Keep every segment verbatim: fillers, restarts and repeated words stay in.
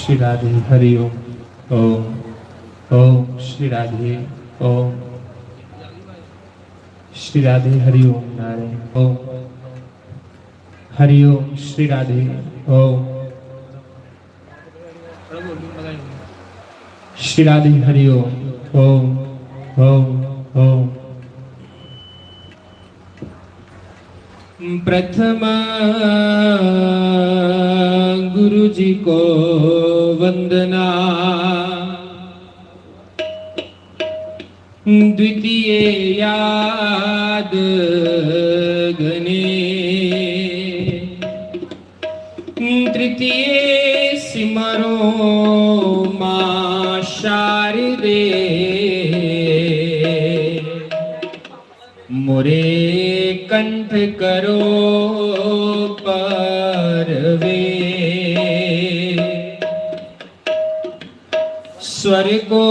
श्री राधे हरि ओम। ओम। ओम श्री राधे। ओम श्री राधे हरि ओम नारायण। ओम हरि ओम श्री राधे। ओम श्री राधे हरि ओम। ओम ओम ओम। प्रथम गुरु जी को वंदना, द्वितीय याद गणे, तृतीय सिमरो माँ शारदे। मोरे कंठ करो परवे। स्वर को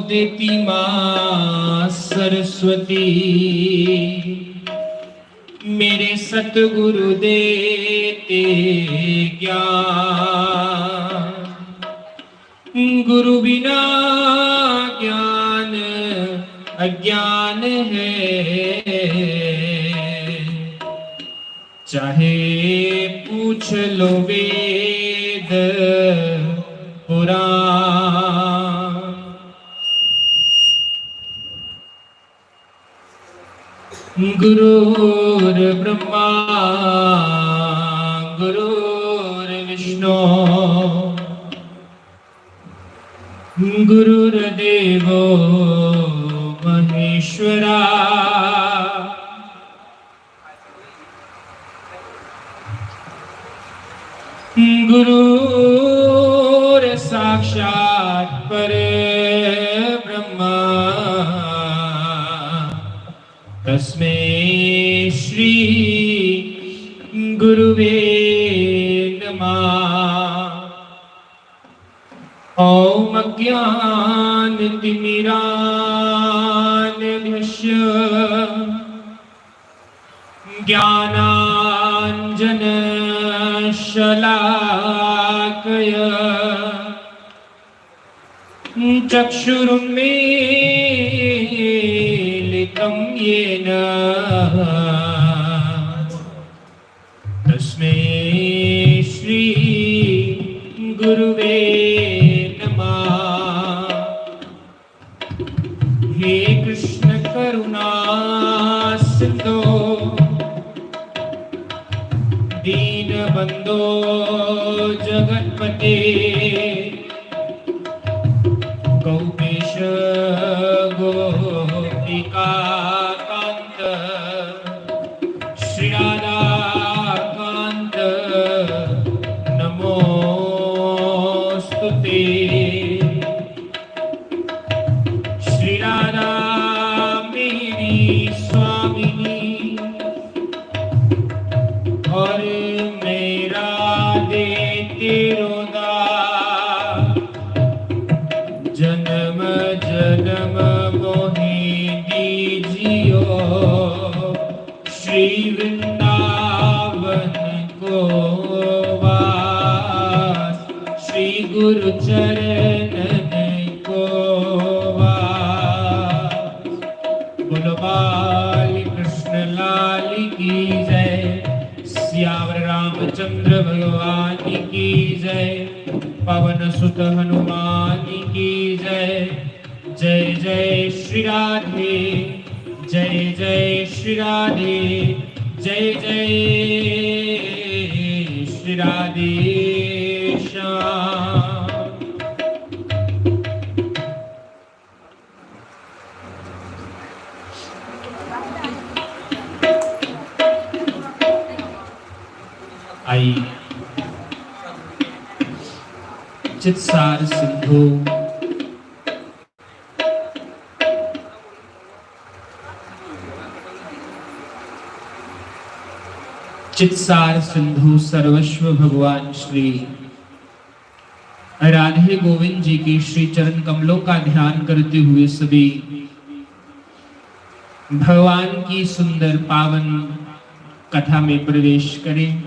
देती माँ सरस्वती, मेरे सतगुरु देते ज्ञान। गुरु बिना ज्ञान अज्ञान है, चाहे पूछ लो वेद पुराण। गुरुर्ब्रह्मा गुरुर्विष्णु गुरुर्देवो महेश्वरा। गुरुर्साक्षात् परब्रह्मा तस्मै श्री गुरुवे नमः। ॐ अज्ञानतिमिरान्धस्य ज्ञानाञ्जनशलाकया चक्षुरुन्मीलितं येन तस्मै श्री गुरुवे नमः। हे कृष्ण करुणा सिंधो दीनबन्धो जगत्पते गोपेश गोपिकाकान्त श्रीराधाकान्त नमोऽस्तु ते। श्रीराधा मेरी स्वामिनी और मैं राधे तेरो दास। जन्म जन्म मोहि दीजियो श्री वृंदावन को वास, श्री गुरु चरणन को वास। बोलो बाल कृष्ण लाल की जय, सियावर रामचंद्र भगवान की जय, पवन सुत हनुमान की जय। जय जय श्री राधे, जय जय श्री राधे, जय जय श्री राधे श्याम। आई चित्सार सिंधु, चित्सार सिंधु सर्वस्व भगवान श्री राधे गोविंद जी के श्री चरण कमलों का ध्यान करते हुए सभी भगवान की सुंदर पावन कथा में प्रवेश करें।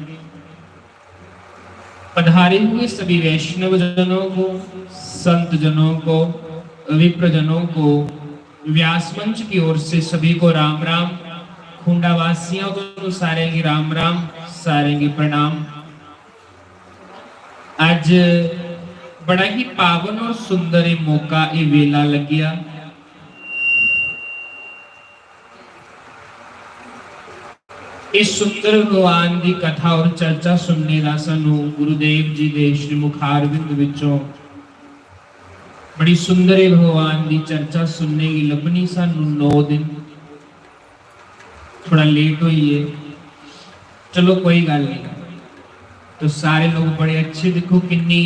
पधारे हुए सभी वैष्णव जनों को, संत जनों को, विप्र जनों को, व्यास मंच की ओर से सभी को राम राम। खुंडा वासियों को सारें गी राम राम, सारें गी प्रणाम। अज बड़ा ही पावन और सुंदर ये मौका, ये वेला लग्गिया। इस सुंदर भगवान की कथा और चर्चा सुनने का सानू गुरुदेव जी के श्रीमुखारविंद विचों बड़ी सुंदर ये भगवान की चर्चा सुनने की लभनी। सानू नौ दिन थोड़ा लेट होई है, चलो कोई गल नहीं। तो सारे लोग बड़े अच्छे, देखो किन्नी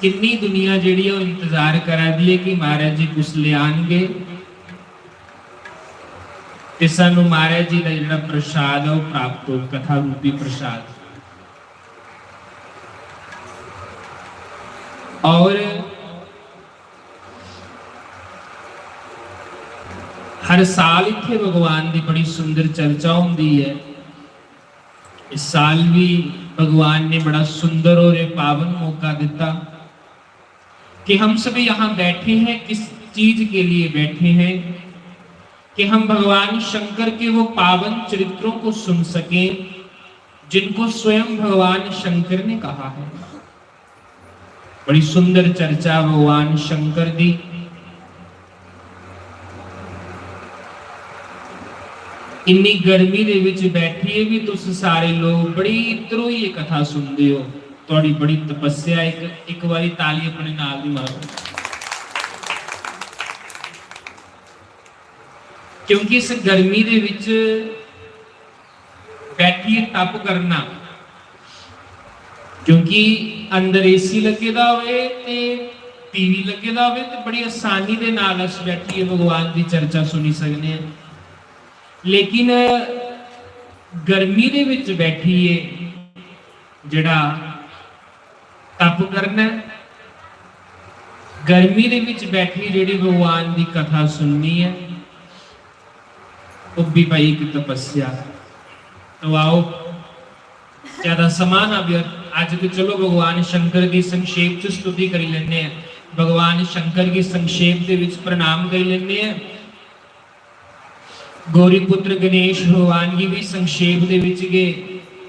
किन्नी दुनिया जेड़ी है वो इंतजार करा दी है कि महाराज जी कुसले आनगे ते सानू महाराज जी का जेड़ा प्रसाद है वो प्राप्त हो, कथा रूपी प्रसाद। और हर साल इत्थे भगवान की बड़ी सुंदर चर्चा होंदी है। इस साल भी भगवान ने बड़ा सुंदर और ये पावन मौका दिता कि हम सभी यहाँ बैठे हैं। किस चीज के लिए बैठे हैं? कि हम भगवान शंकर के वो पावन चरित्रों को सुन सकें, जिनको स्वयं भगवान शंकर ने कहा है। बड़ी सुंदर चर्चा भगवान शंकर दी। इन्नी गर्मी दे विच बैठिए भी तुस सारे लोग बड़ी इत्रो ये कथा सुनदे हो। थोड़ी बड़ी तपस्या। एक, एक बारी ताली अपने नाल दी मारो, क्योंकि इस गर्मी दे विच बैठिए तप करना, क्योंकि अंदर एसी लगे दा होवे ते टीवी लगे दा होवे ते बड़ी आसानी दे नाल अस बैठिए भगवान की चर्चा सुनी सकने हैं। लेकिन गर्मी दे विच बैठिए जेड़ा तप करना है, गर्मी दे विच बैठी जेड़ी भगवान की कथा सुननी है, वो भी भाई एक तपस्या। तो आओ, ज्यादा समां ना व्यर्थ। अज तो चलो भगवान शंकर की संक्षेप च स्तुति करी लेने हैं, भगवान शंकर की संक्षेप दे विच प्रणाम करी लेने हैं। गौरी पुत्र गणेश भगवान की भी संक्षेप दे विच गै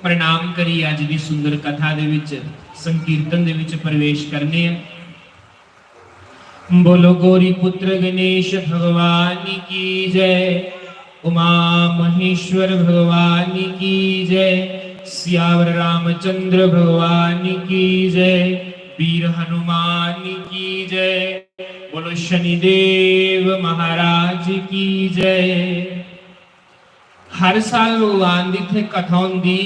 प्रणाम करी अज दी सुंदर कथा दे विच, संकीर्तन दे विच प्रवेश करने हैं। बोलो गौरी पुत्र गणेश भगवान की जय, उमा महेश्वर भगवान की जय, सियावर रामचंद्र भगवान की जय, वीर हनुमान की जय। बोलो शनिदेव महाराज की जय। हर साल भगवान दी इत्थै कथा होंदी,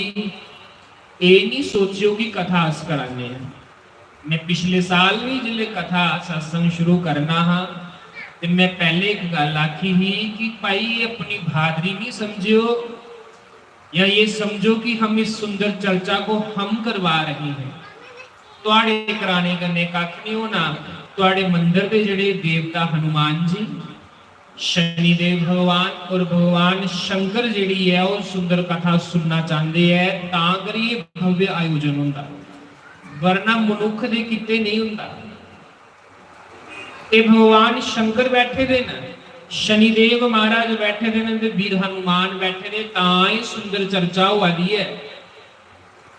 एह् निं सोचेओ कि कथा अस कराने आं। मैं पिछले साल भी जिसलै कथा सत्संग शुरू करना हा ते मैं पैह्ले इक गल्ल आखी ही कि भाई, एह् अपनी बहादरी निं समझेओ, या ये समझो कि हम इस सुंदर चर्चा को हम करवा रहे हैं। तुआड़े कराने कन्नै कक्ख नहीं होना। तुआड़े मंदर दे जेह्ड़े देवता हनुमान जी, शनिदेव भगवान और भगवान शंकर जेह्ड़ी ऐ, ओह् सुंदर कथा सुनना चांह्दे ऐ, तां करियै भव्य आयोजन होंदा, वरना मनुक्ख दे कीते नहीं होंदा। ते भगवान शंकर बैठे दे न, शनिदेव महाराज बैठे दे न ते वीर हनुमान बैठे दे, तां एह् सुंदर चर्चा होआ दी ऐ।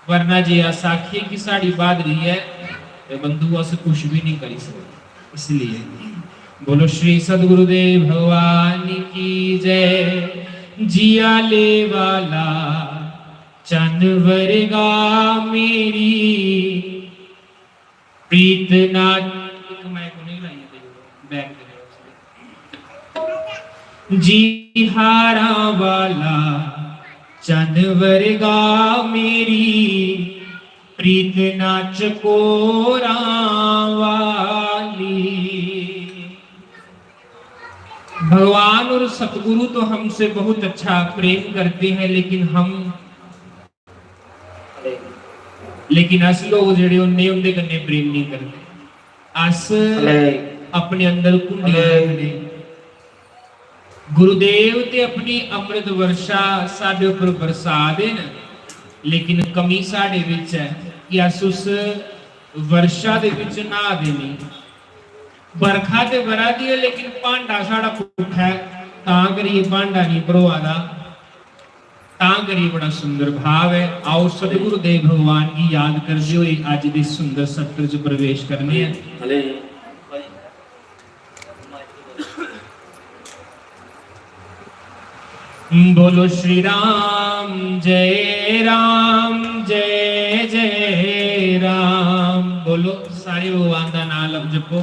वरना जे अस आखिए कि साढ़ी बहादरी ऐ, ते बंधु अस कुछ भी नहीं करी सकदे। इसलिए बोलो श्री सदगुरुदेव भगवान की जय। जिया ले वाला चन वर्गा मेरी प्रीत ना, एक माइक उ'नेंगी लाइयै देई ओड़ो, बैक करेओ। जी हारां वाला चन वर्गा मेरी प्रीत ना चकोरां वाली। भगवान और सतगुरु तो हमसे बहुत अच्छा प्रेम करते हैं, लेकिन हम लेकिन अस लोग जेह्ड़े होंदे, उं'दे कन्नै प्रेम नहीं करदे। अस अपने अंदर घुंडियां रखदे। गुरुदेव ते अपनी अमृत वर्षा साढ़े उप्पर बरसा दे न, लेकिन कमी साढ़े बिच ऐ कि अस उस वर्षा दे बिच न्हा दे नेईं। बरखा ते बरा दी ऐ, लेकिन भांडा साढ़ा पुट्ठा ऐ, तां करियै भांडा नेईं भरोआ दा। तां करियै बड़ा सुंदर भाव ऐ। आओ, सतगुरुदेव भगवान गी याद करदे होए अज्ज दे सुंदर सत्र च प्रवेश करने आं। बोलो श्री राम, जय राम, जय जय राम। बोलो, सारे भगवान दा नाम लफ्ज जपो।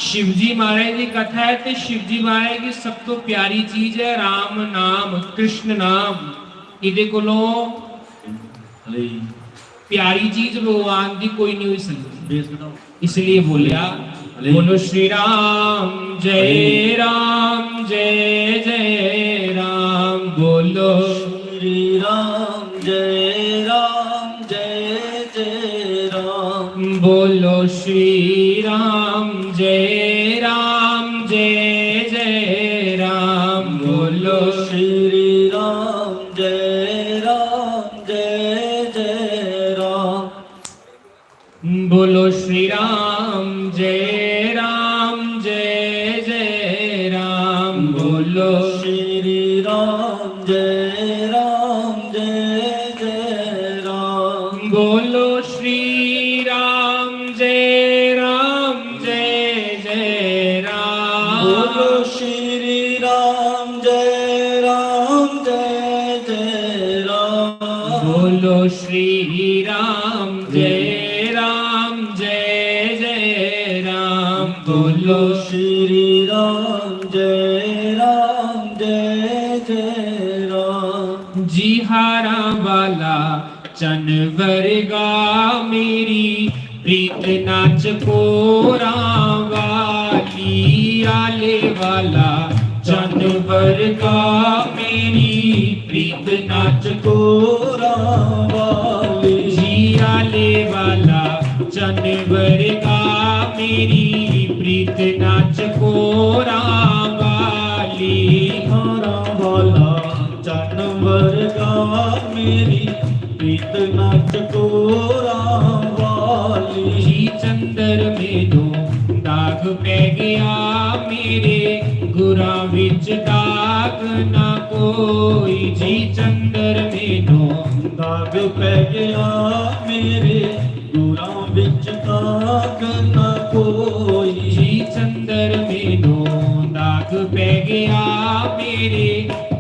शिव जी महाराज दी कथा ऐ ते शिव जी महाराज गी सब तो प्यारी चीज ऐ राम नाम, कृष्ण नाम। इदे कोलों प्यारी चीज भगवान दी कोई नहीं होई सकदी। बेस घटाओ। इसलिए बोलिया, बोलो श्री राम, जय राम, जय जय राम। बोलो श्री राम, जय राम, जय जय राम। बोलो श्री राम, जय राम, जय जय राम। बोलो श्री राम, जय राम, जय जय राम। बोलो श्री राम, जय राम, जय जय राम। बोलो श्री राम, जय राम, जय जय राम। बोलो श्री राम, जय राम, जय जय राम। बोलो श्री राम, जय राम, जय जय राम। बोलो श्री राम, जय राम, जय जय राम। बोलो श्री राम, जय राम, जय जय राम। जी हारां वाला चन वर्गा मेरी प्रीत नाच कोरां वाली, आले वाला चन वर्गा मेरी प्रीत नाच कोरां वाली। जी आले वाला चन वर्गा मेरी प्रीत नाच कोरां वाली। हारां वाला चन वर्गा मेरी प्रीत नाच कोरां वाली। जी चंद्रमे नू दाग पै गया मेरे गुरां विच दाग ना कोई। जी चंद्रमे नू दाग पै गया मेरे गुरां विच दाग ना कोई। जी चंद्रमे नू दाग पै गया मेरे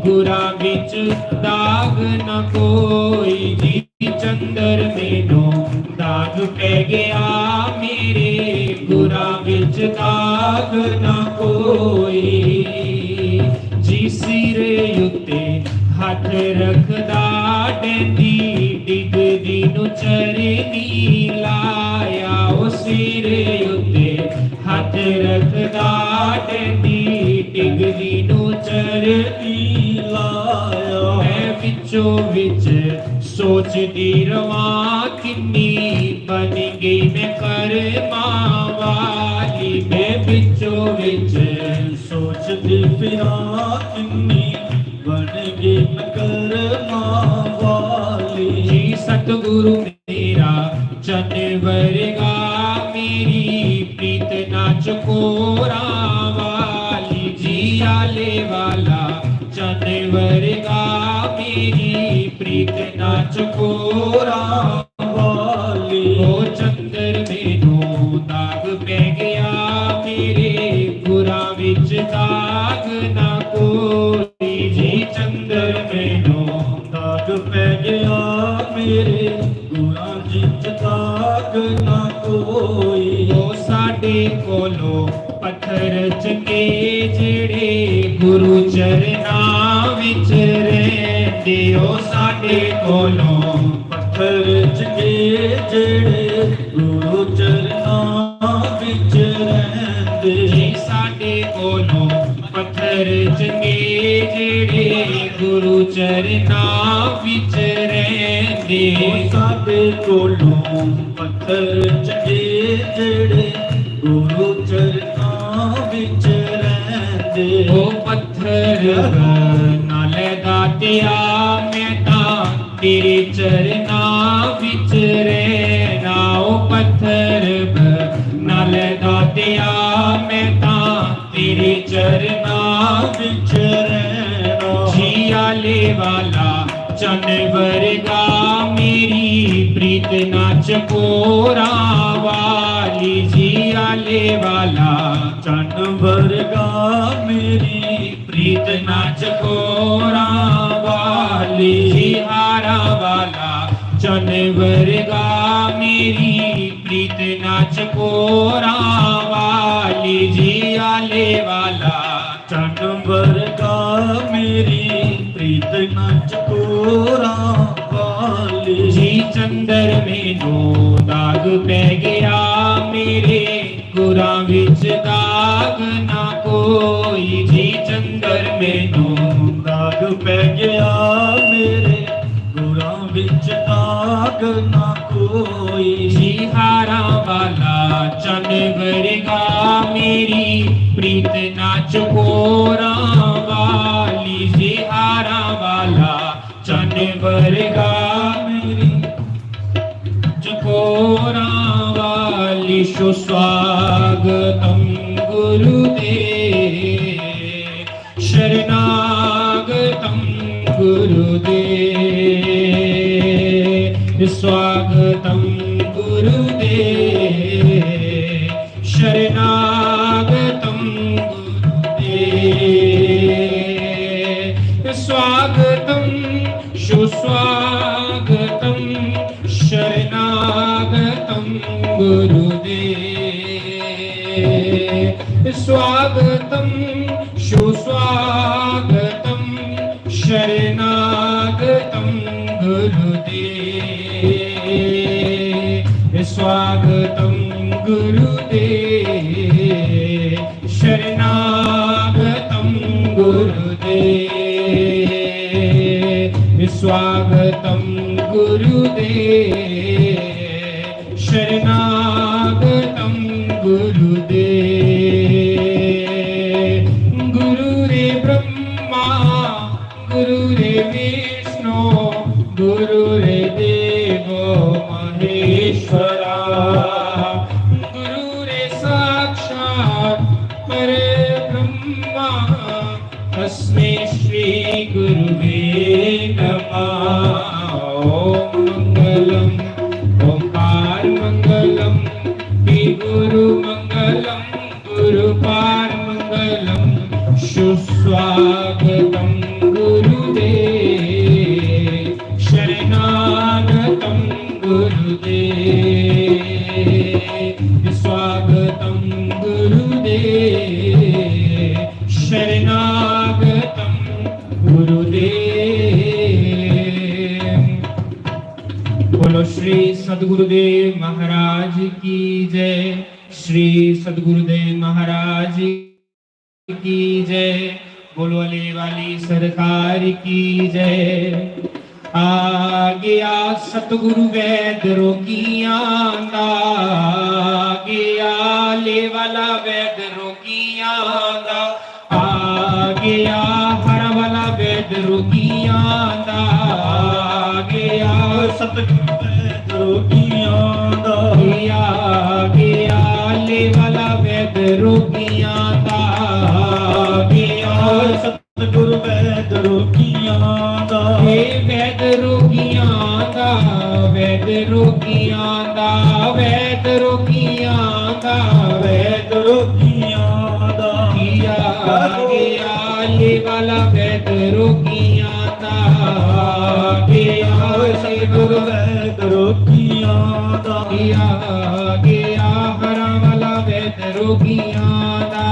गुरां विच दाग ना कोई। जी चंद्रमे नू दाग पै गया मेरे गुरां विच दाग ना कोई। जी सिर उत्ते हत्थ रखदा डैंदी डिगदी नू चरनी लाया। ओ सिर उत्ते हत्थ रखदा डैंदी डिगदी नू चरनी लाया। मैं विचो विच सोचदी रवां किन्नी बन गई मैं कर्मां वाली। मैं विचो विच सोचदी फिरां किन्नी बन गई मैं कर्मां वाली। जी सतगुरु मेरा चन वर्गा मेरी प्रीत नाच कोरां वाली। जी आले वाला चन वर्गा मेरी प्रीत नाच कोरां वाली। ओ चंद्रमे नू दाग पै गया मेरे गुरां विच दाग ना कोई। जी चंद्रमे नू दाग पै गया मेरे गुरां विच दाग ना कोई। ओ साडे कोलों पत्थर चंगे जेड़े गुरु चरना विच रहिंदे। ओ साडे कोलों पत्थर चंगे जेड़े गुरु चरना विच रहिंदे। जी साडे कोलों पत्थर चंगे जेड़े गुरु चरना विच रहिंदे। ओ साडे कोलों पत्थर चंगे जेड़े गुरु चरना विच रहिंदे। ओ पत्थर नाले दातिया मैं तां तेरे चरना विच रहना, ओ पत्थर बनाले दातेआ, मैं तां तेरे चरना विच रहना। जी आले वाला चन्न वर्गा, मेरी प्रीत ना चकोरा वाली। जी आले वाला चन्न वर्गा, मेरी प्रीत ना चकोरा वाली। जी हारा वाला चन्न वर्गा, मेरी प्रीत ना चकोरा वाली। जी आले वाला चन्न वर्गा, मेरी प्रीत ना चकोरा वाली। जी चंद्रमे नू दाग पै गया, मेरे गुरां विच दाग ना कोई। जी चंद्रमे नू दाग पै गया, मेरे गुरां विच दाग ना कोई। जी हारा वाला चन्न वर्गा, मेरी प्रीत ना चकोरा वाली। जी हारा वाला चन्न वर्गा, मेरी चकोरा वाली। सुस्वागतम गुरुदेव, शरणागतम गुरुदेव, स्वागतम गुरुदेव, शरणागतम गुरुदेव। स्वागतम सुस्वागतम शरणागतम गुरुदेव। स्वागतम सुस्वागतम शरणागतम गुरुदेव। स्वागतम गुरुदेव, शरणागतम गुरुदेव। स्वागतम गुरुदेव, शरणागतम गुरुदेव। गुरु रे ब्रह्मा, गुरु रे विष्णु, गुरु रे देवो महेश्वरा। गुरु रे साक्षात परब्रह्मा, तस्मै श्री गुरुवे नमः। ॐ मङ्गलम्, ओङ्कार मङ्गलम्, श्री गुरु मङ्गलम्, गुरुपाद मङ्गलम्। सुस्वागतं गुरुदेव, शरणागतं गुरुदेव। स्वागतं गुरुदेव, शरणागतं गुरुदेव। बोलो श्री सतगुरुदेव महाराज की जय, श्री सतगुरुदेव महाराज की जय। बोलो अली वाली सरकार की जय। आ गया सतगुरु वैद रोगियां दा, आ गया अली वाला वैद रोगियां दा, आ गया हरा वाला वैद रोगियां दा, आ गया सतगुरु वैद रोगियां दा। आ गया अली वाला वैद रोगियां दा, आ गया सतगुरु वैद रोगियां दा। हे वैद रोगियां दा, वैद रोगियां दा, वैद रोगियां दा, वैद रोगियां दा। किया गया ये वाला वैद रोगियां दा, गया सतगुरु वैद रोगियां दा। किया गया हरा वाला वैद रोगियां दा,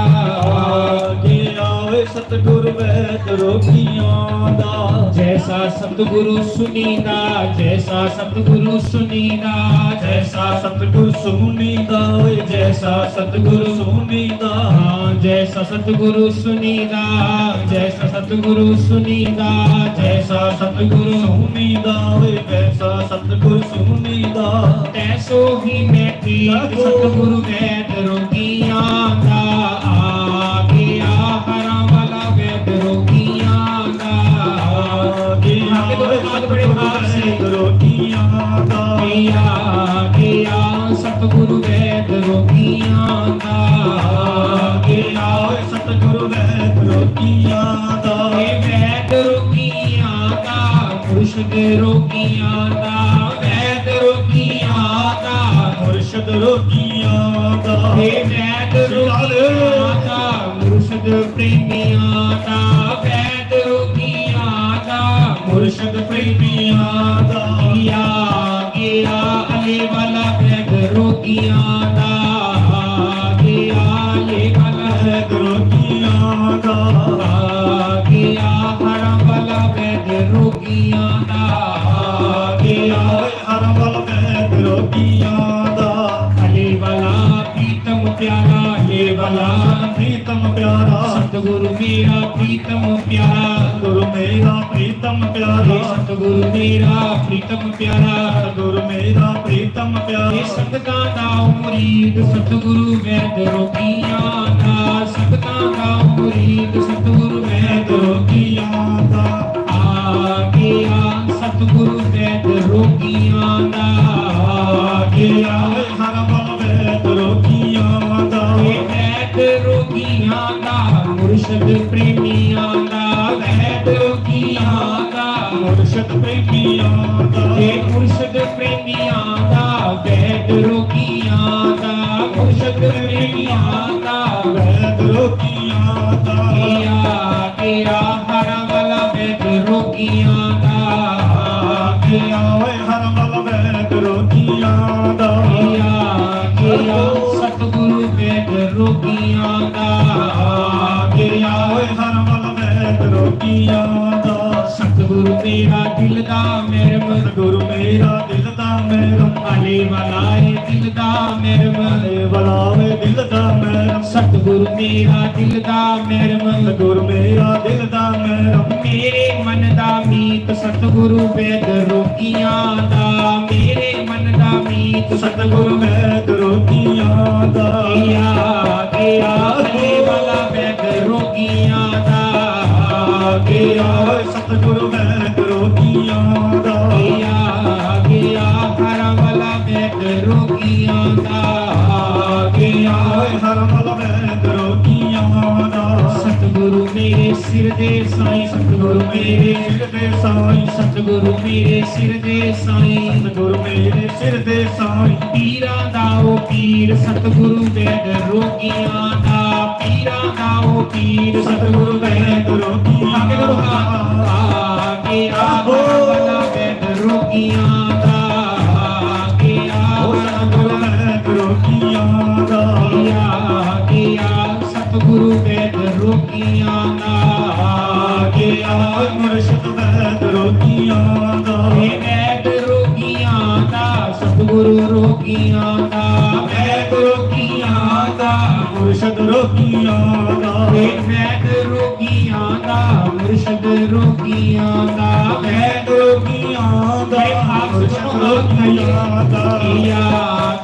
गया सतगुरु वैद रोगियां दा। जैसा सतगुरु सुनीदा, जैसा सतगुरु सुनीदा, जैसा सतगुरु सुनीदा, ओए जैसा सतगुरु सुनीदा। हाँ, जैसा सतगुरु सुनीदा, जैसा सतगुरु सुनीदा, जैसा सतगुरु सुनीदा, ओए वैसा सतगुरु सुनीदा। तैसो ही मैं ठीक सतगुरु वैद रोगियां दा, आ गया हरा वाला वैद रोगियां दा। आ गया हरा वाला वैद रोगियां दा। ਦਾ। ਗਿਆ ਗਿਆ ਸਤਿਗੁਰੂ ਵੈਦ ਰੋਗੀਆਂ ਦਾ। ਗਿਆ ਸਤਿਗੁਰੂ ਵੈਦ ਰੋਗੀਆਂ ਦਾ। ਇਹ ਵੈਦ ਰੋਗੀਆਂ ਦਾ, ਮੁਰਸ਼ਿਦ ਰੋਗੀਆਂ ਦਾ, ਵੈਦ ਰੋਗੀਆਂ ਦਾ, ਮੁਰਸ਼ਿਦ ਰੋਗੀਆਂ ਦਾ। ਇਹ ਵੈਦ ਰੋਗੀਆਂ ਦਾ, ਮੁਰਸ਼ਿਦ ਪ੍ਰੇਮੀਆਂ ਦਾ, ਵੈਦ ਰੋਗੀਆਂ ਦਾ, ਮੁਰਸ਼ਿਦ ਪ੍ਰੇਮੀਆਂ ਦਾ। ਗਿਆ ਗਿਆ ਅਲੀ ਵਾਲਾ ਵੈਦ ਰੋਗੀਆਂ ਦਾ। ਗਿਆ ਅਲੀ ਵਾਲਾ ਵੈਦ ਰੋਗੀਆਂ ਦਾ। ਗਿਆ ਹਰਾਂ ਵਾਲਾ ਵੈਦ ਰੋਗੀਆਂ ਦਾ। ਗਿਆ ਹਰਾਂ ਵਾਲਾ ਵੈਦ ਰੋਗੀਆਂ ਦਾ। ਅਲੀ ਵਾਲਾ प्रीतम प्यारा, ये वाला प्रीतम प्यारा। सतगुरु मेरा प्रीतम प्यारा। गुरु मेरा प्रीतम प्यारा। ये सतगुरु मेरा प्रीतम प्यारा। गुरु मेरा प्रीतम प्यारा। ये संगतां दा मुरीद सतगुरु वैद रोगियां दा। संगतां दा मुरीद सतगुरु वैद रोगियां दा। आ गया सतगुरु वैद रोगियां दा। आ गया हर बल वैद रोगियां दा। ये वैद रोगियां दा, मुर्शद प्रेमियां दा, वैद रोगियां दा, मुर्शद प्रेमियां दा। ये मुर्शद प्रेमियां दा, वैद रोगियां दा, मुर्शद प्रेमियां दा, वैद रोगियां दा। या गया हर बल वैद रोगियां दा। गया ओए हर बल वैद रोगियां दा। गया गया सतगुरु वैद रोगियां दा। गया ओए हर बल वैद रोगियां दा। सतगुरु मेरा दिल दा मैरम। सतगुरु मेरा दिल दा मैरम। अली वाला ए दिल दा मैरम। अली वाला ए दिल दा मैरम। सतगुरु मेरा दिल दा मैरम। सतगुरु मेरा दिल दा मैरम। मेरे मन दा मीत सतगुरु वैद रोगियां दा। मेरे मन दा मीत सतगुरु वैद रोगियां दा। गया गया अली वाला वैद रोगियां दा। गया सतगुरु वैद रोगियां दा। गया गया हर वाला वैद रोगियां दा। गया हर वाला वैद रोगियां दा। सतगुरु मेरे सिर दे साईं, सतगुरु मेरे सिर दे साईं। सतगुरु मेरे सिर दे साईं। सतगुरु मेरे सिर दे साईं। पीरां दा ओ पीर सतगुरु वैद रोगियां दा। पीरां दा ओ पीर सतगुरु वैद रोगियां दा। आगे करो हाथ। आगे आहो। हर वाला वैद रोगियां दा। आगे ओ सतगुरु वैद रोगियां दा। आगे सतगुरु वैद रोगियां दा। आगे मुर्शद वैद रोगियां दा। हे वैद रोगियां दा, सतगुरु रोगियां दा। वैद रोगियां दा, मुर्शद रोगियां दा। हे वैद रोगियां दा, मुर्शद रोगियां दा। वैद रोगियां दा, भाई, आप मुर्शद सुनो, रोगियां दा। किया,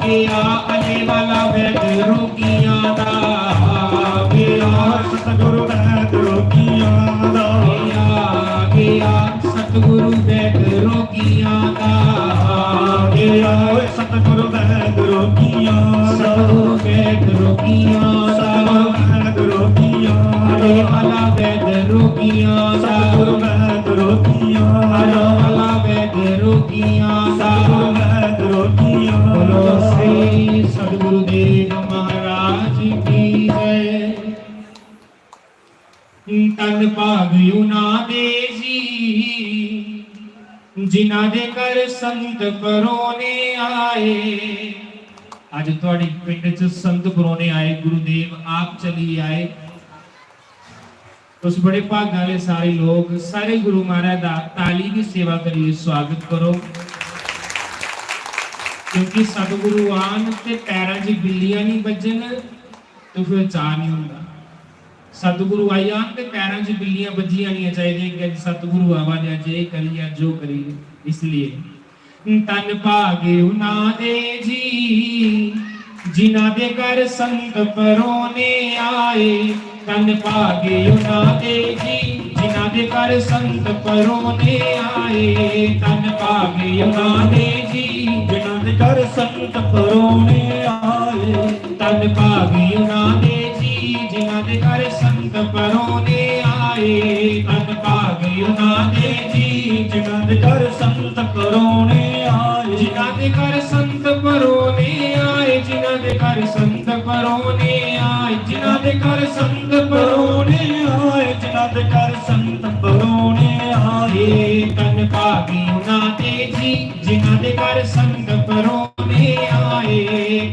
किया, अली वाला वैद रोगियां दा। किया, सतगुरु वैद रोगियां दा। किया, किया, सतगुरु वैद रोगियां दा। किया, सतगुरु वैद रोगियां दा। सतगुरु वैद रोगियां दा। सतगुरु वैद रोगियां दा। अली वाला वैद रोगियां दा। सतगुरु वैद रोगियां दा। अली वाला वैद रोगियां दा। सतगुरु वैद रोगियां दा। बोलो श्री सतगुरुदेव महाराज की जय। तन भाग उन्हां दे जी, जिन्हां दे घर संत परोने आए। अज तुहाड़ी पिंड च संत परोने आए, गुरुदेव आप चली आए। तुस बड़े भागें आह्ले सारे लोक, सारे गुरु महाराज दा ताली दी सेवा करियै स्वागत करो, क्योंकि सतगुरु आन ते पैरां च बिल्लियां निं बज्जन ते फिर चाऽ निं होंदा। सतगुरु आई जान ते पैरां च बिल्लियां बज्जी जानियां चाहिदियां कि अज्ज सतगुरु आवा दे, अज्ज एह् करियै, अज्ज ओह् करियै। इसलिए तन भागे उन्हां दे जी, जिन्हां दे घर संत परोने आए। तन भागे उन्हां दे जी, जिन्हां दे घर संत परोने आए, धन भागे उन्हां दे जी। जिन्हां दे घर संत परोने आए। धन भागे उन्हां दे जी, जिन्हां दे घर संत परोने आए। धन भागे उन्हां दे जी। जिन्हां दे घर संत परोने आए। जिन्हां दे घर संत परोने आए। जिन्हां दे घर संत परोने आए। जिन्हां दे घर संत परोने आए। जिन्हां दे घर संत परोने आए। धन भागे उन्हां दे जी, जिन्हां दे घर संत परोने आए।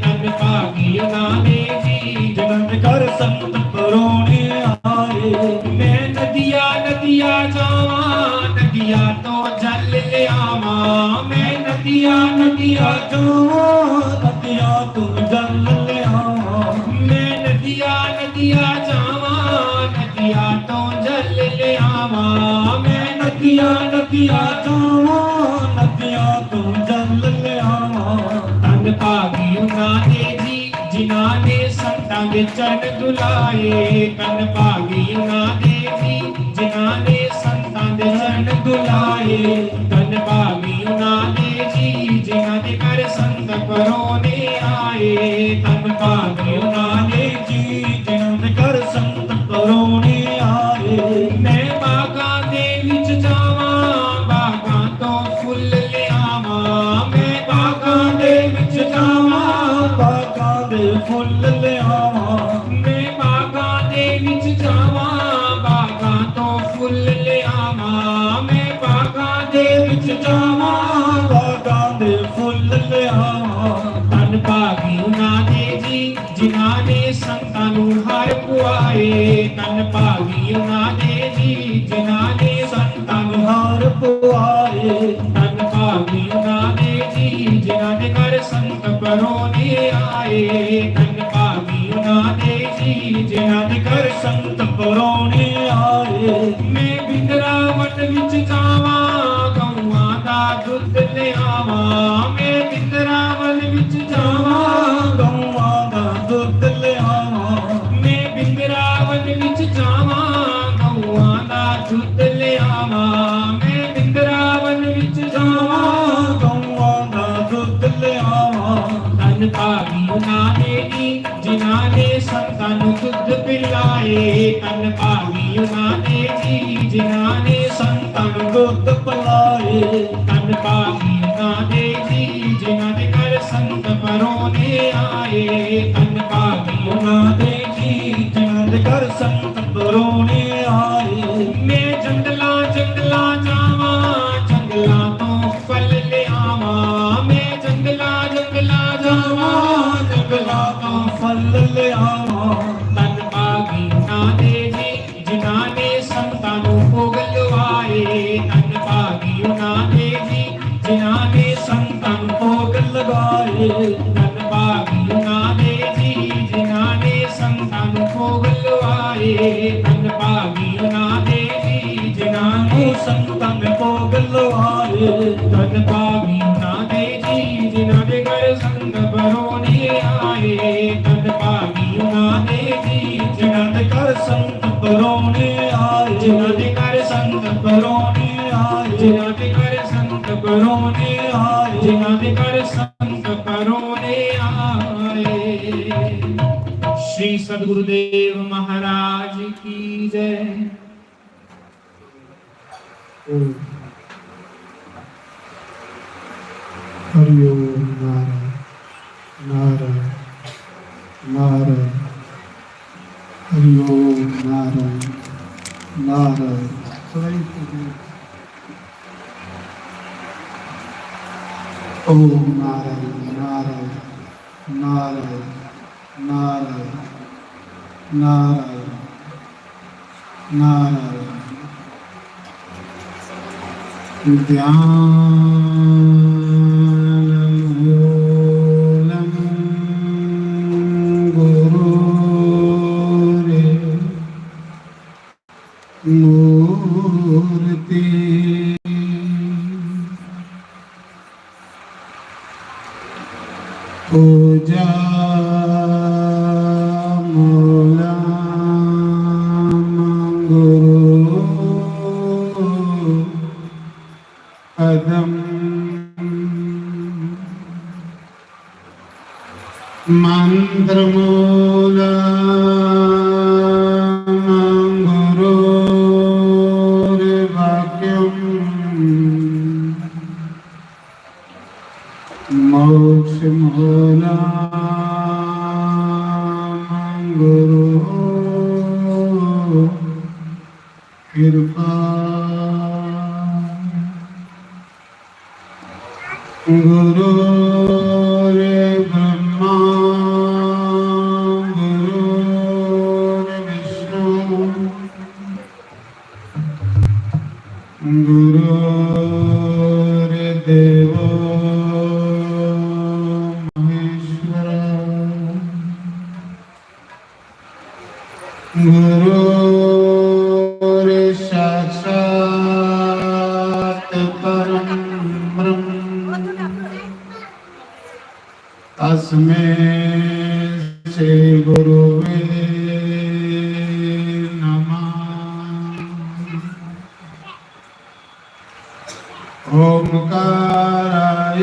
धन भागे उन्हां दे जी। जिन्हां दे घर संत परोने आए। मैं नदिया नदिया जावां, नदिया तो जल ले आवां। मैं नदिया नदिया जावां, नदिया तो जल ले आवां। मैं नदिया नदिया जावां, नदिया तो जल ले आवां। मैं नदिया नदिया जावां, नदिया तो जल ले आवां। धन भागे उन्हां दे जी, जिन्हां ने संतां दे चरण दुलाए। धन भागे उन्हां दे जी, जिन्हां ने संतां दे चरण दुलाए। धन भागे उन्हां दे जी, जिन्हां दे घर संत परोने आए। धन भागे उन्हां दे जी, जिन्हां दे घर संत परोने आए। मैं बागां दे विच जावां, बागां तो फुल ले आवां। मैं बागां दे विच जावां, बागां दे फुल ले आवां। मैं बागां दे विच जावां, बागां तो फुल ले आवां। मैं बागां दे विच जावां, बागां दे फुल ले आवां। धन भागे उन्हां दे जी, जिन्हां ने संतां नूं हार पुआए। धन भागे उन्हां दे जी, जिन्हां ने संतां नूं हार पुआए। धन भागे उन्हां दे जी, जिन्हां दे घर संत परोने आए। धन भागे उन्हां दे जी, जिन्हां दे घर संत परोने आए। मैं बिंदरावन विच जावां, गऊआं दा दुद्ध ले आवां। मैं बिंदरावन विच जावां, गऊआं दा दुद्ध ले आवां। मैं बिंदरावन विच जावां, गऊआं दा दुद्ध ले आवां। मैं बिंदरावन विच जावां, गऊआं दा दुद्ध ले आवां। धन भागी उन्हां दे जी, जिन्हां ने संतां नूं दुद्ध पिलाए। धन भागी उन्हां दे जी, जिन्हां ने संतां नूं दुद्ध पिलाए। धन भागी उन्हां दे जी, जिन्हां दे घर संत परोने आए। धन भागी उन्हां दे जी, जिन्हां दे घर संत परोने आए। मैं जंगलां जंगलां जावां, जंगलां तों फल ले आवां। मैं जंगलां जंगलां जावां, जंगलां तों फल ले आवां। धन भागी उन्हां दे जी, जिन्हां ने संतां नूं भोग लवाए। धन भागी उन्हां दे जी, जिन्हां ने संतां नूं भोग लवाए। धन भागी उन्हां दे जी, जिन्हां ने संतां नूं भोग लवाए। धन भागी उन्हां दे जी, जिन्हां ने संतां नूं भोग लवाए। धन भागी उन्हां दे जी, जिन्हां दे घर संत परोने आए। धन भागी उन्हां दे जी, जिन्हां दे घर संत परोने आए। जिन्हां दे घर संत परोने आए। जिन्हां दे घर संत परोने आए। जिन्हां दे घर संत परोने आए। श्री सद्गुरुदेव महाराज की जय। ओम। हरि ओम। नारायण, नारायण, नारायण। हरि ओम। नारायण, नारायण। ओम। नारायण, नारायण, नारायण, नारायण, नारायण, नारायण। ध्यान मूलं गुरोरे मूर्ति। पूजा मूलं गुरु पदम्। मन्त्रमूलं गुरोर्वाक्यम्। मोक्षमूलं गुरोः कृपा। गुरोर्ब्रह्मा गुरोर्विष्णु गुरोर्देवो महेश्वर। गुरोर्साक्षात् परं ब्रह्म। तस्मै श्री गुरुवे नमः। ओंकाराय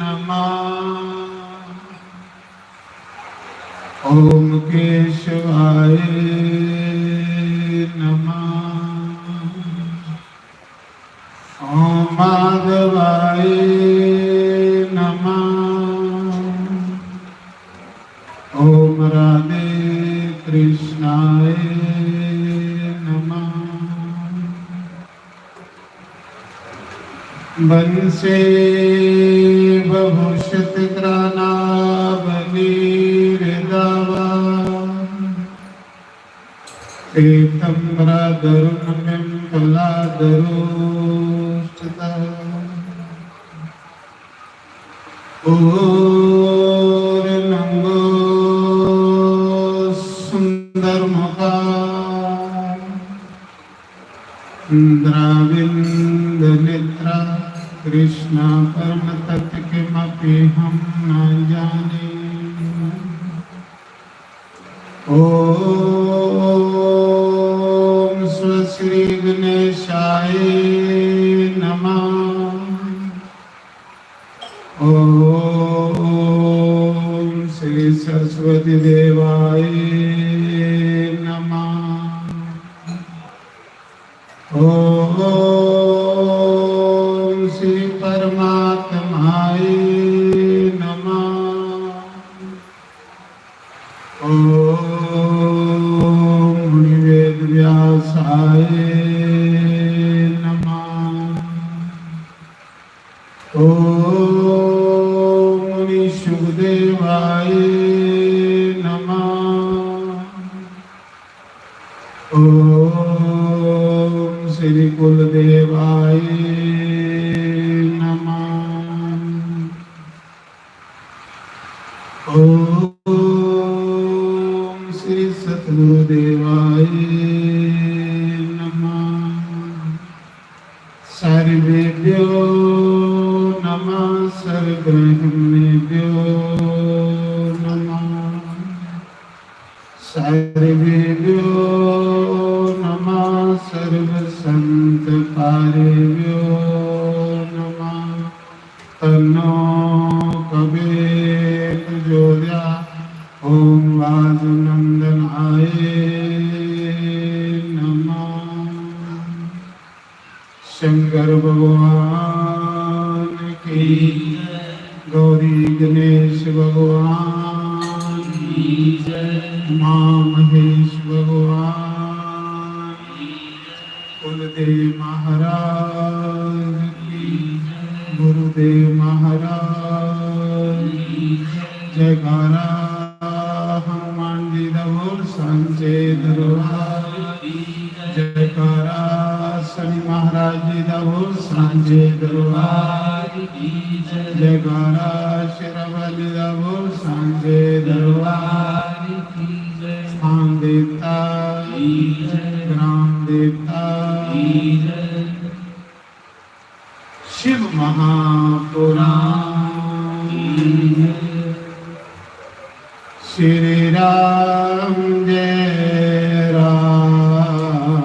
नमः। ओम केशवाय नमः। ओम माधवाय नमः। ओम राधे कृष्णाय नमः। वंशी भभूषित करानावलीरिदावा पीतम्बरादरुणबिम्बलादरोष्ठता। ऊर्णङ्गो सुन्दरमुखा द्राविन्द नेत्रा कृष्णा परम तत्व किमपि हम न जाने। ओम स्व श्री गणेशाय नमः। ओम श्री सरस्वती देवाय नमः। ओम श्री परमात्माय नमः। ओम मुनि वेद व्यासाय नमः। ओम मुनि सुखदेवाय नमः। ओम श्री कुलदेवाय नमः। ओम श्री सतगुरुदेवाय नमः। सर्वेभ्यो नमः, सर्वब्रह्मेभ्यो नमः, सर्वेभ्यो नमः, सर्वसंत पारेभ्यो नमः। तन्नो कवे प्रचोदयात्। ओम वासुनंदनाय नमः। शंकर भगवान की, गौरी गणेश भगवान की, उमा महेश भगवान की, कुलदेव महाराज की, गुरुदेव महाराज की, जयकारा हनुमान जी दा बोल सांचे दरबार की, जयकारा शनि महाराज जी दा बोल सांचे दरबार की, जयकारा शेरावाली दा बोल सांचे दरबार की, स्थान देवता, ग्राम देवता, शिव महापुराण। श्री राम जय राम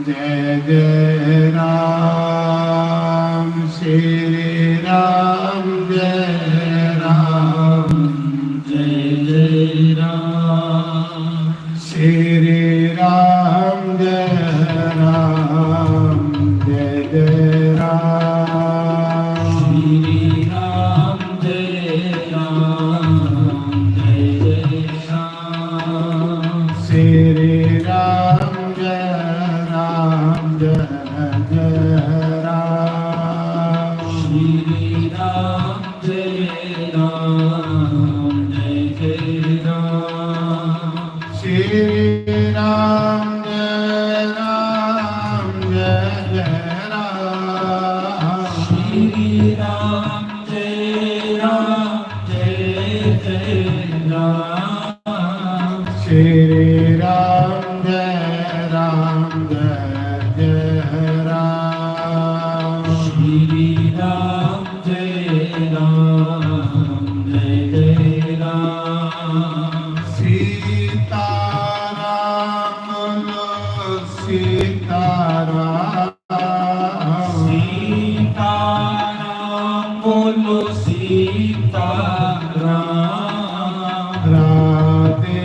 जय जय राम श्री राम, जय राम, जय जय राम श्री राम, जय राम, जय जय राम श्री राम, जय राम, जय जय राम श्री राम, जय राम, जय जय राम श्री राम, जय राम, जय जय राम श्री राम, जय राम, जय जय राम श्री राम, जय राम, जय जय राम श्री राम, जय राम, जय जय राम श्री राम, जय राम, जय जय राम सीता राम, बोलो सीता राम। सीता राम, बोलो सीता राम। राधे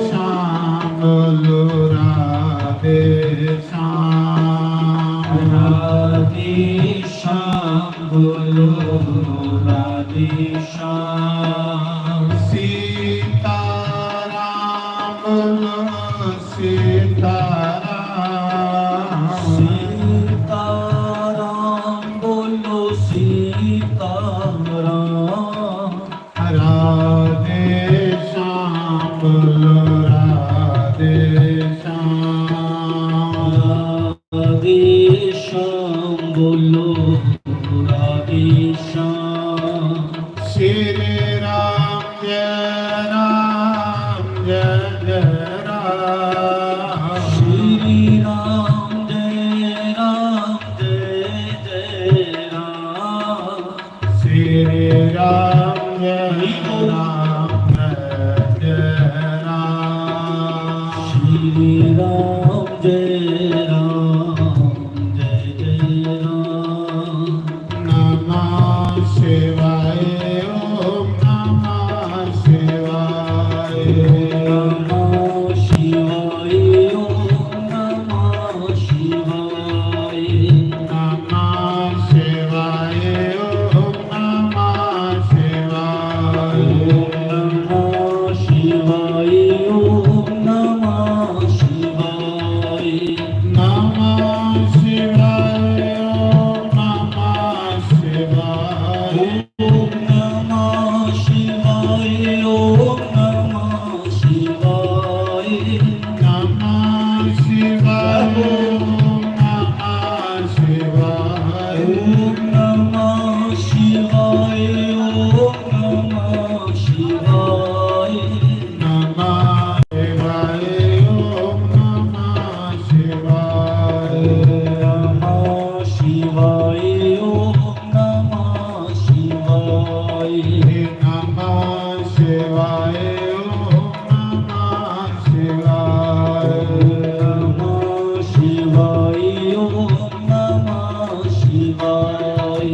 श्याम, बोलो राधे श्याम। राधे श्याम, बोलो राधे श्याम। सीता राम, बोलो सीता राम। सीता राम, बोलो सीता राम। राधे श्याम, बोलो राधे श्याम। राधे श्याम, बोलो राधे श्याम। श्री राम, जय राम, जय जय राम। श्री राम, जय राम, जय जय राम। श्री राम, जय राम, जय जय राम। श्री राम, जय राम, जय जय राम। नमः शिवाय, ओम नमः शिवाय। नमः शिवाय, ओम नमः शिवाय। नमः शिवाय, ओम नमः शिवाय। ओम नमः शिवाय, ओम नमः शिवाय। नमः शिवाय, ओम नमः शिवाय। ओम नमः शिवाय, ओम नमः शिवाय। नमः शिवाय, ओम नमः शिवाय। ओम नमः शिवाय, ओम नमः शिवाय। नमः शिवाय, ओम नमः शिवाय। नमः शिवाय, ओम नमः शिवाय। नमः शिवाय, ओम नमः शिवाय। नमः शिवाय, ओम नमः शिवाय।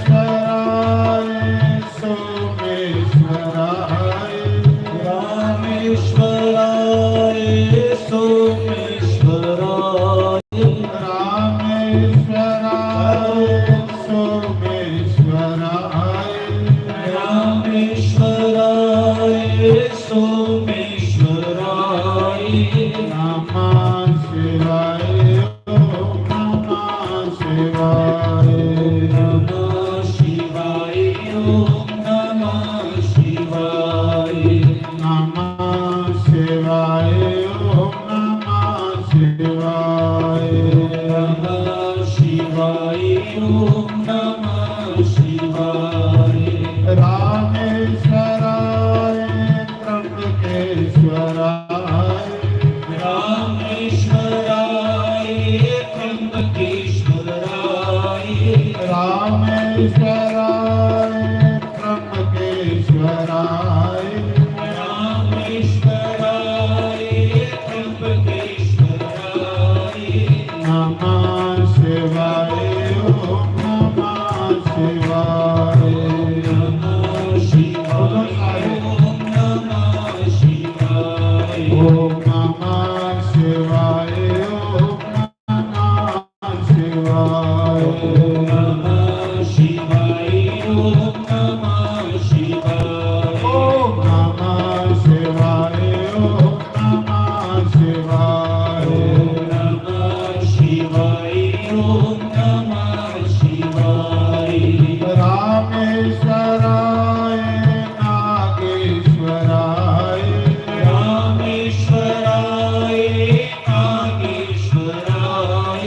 रामेश्वराय सोमेश्वराय। रामेश्वराय सोमेश्वराय। रामेश्वराय सोमेश्वराय। रामेश्वराय सोमेश्वराय। नमः शिवाय, ओम नमः शिवाय। नमः शिवाय, ओम नमः शिवाय। नमः शिवाय, ओम नमः शिवाय। नमः शिवाय, ओम नमः शिवाय। रामेश्वराय त्र्यंबकेश्वराय। रामेश्वराय त्र्यंबकेश्वराय। रामेश्वराय त्र्यंबकेश्वराय। रामेश्वराय त्र्यंबकेश्वराय।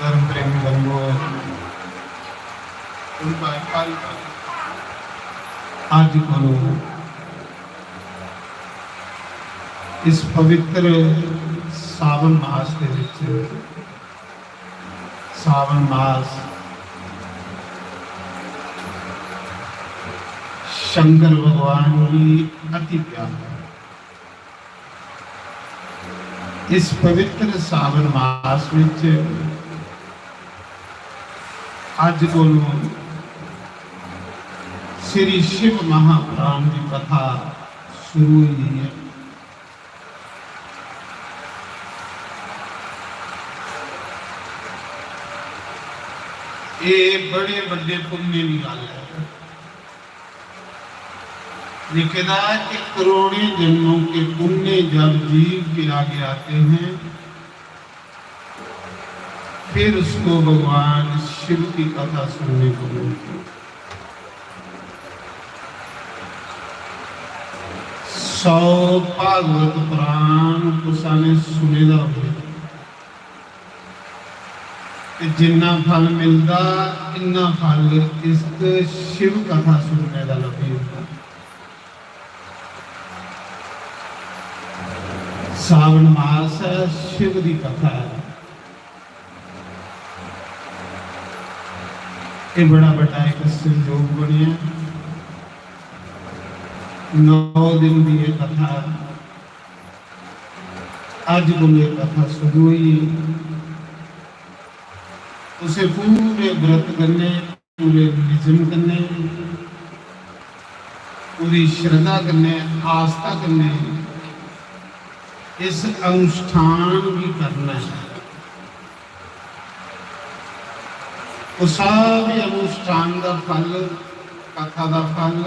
धर्म प्रेमी बंधुओ, अज्ज कोलू इस पवित्र सावन मास दे विच, सावन मास शंकर भगवान गी अति प्यारा। इस पवित्र सावन मास विच अज्ज कोलों श्री शिव महापुराण की कथा शुरू हुई है। ये बड़े बड़े पुण्य की गल है। लिखे दा है कि करोड़ों जन्मों के पुण्य जब जीव के आगे आते हैं, फिर उसको भगवान शिव की कथा सुनने को मिलती है। सौ भागवत पुराण कुसा ने सुने दा होवे, ते जिन्ना फल मिलदा, इन्ना फल इस शिव कथा सुनने दा लभी जंदा। सावन मास है, शिव दी कथा है। ये बड़ा बड़ा एक संयोग बनिया। नौ दिन की ये कथा, अज को ये कथा शुरू हुई। उसे पूरे व्रत करने, पूरे निजम कन्नै, पूरी श्रद्धा कन्नै, आस्था कन्नै इस अनुष्ठान गी करना है। कुसा भी अनुष्ठान दा फल, कथा दा फल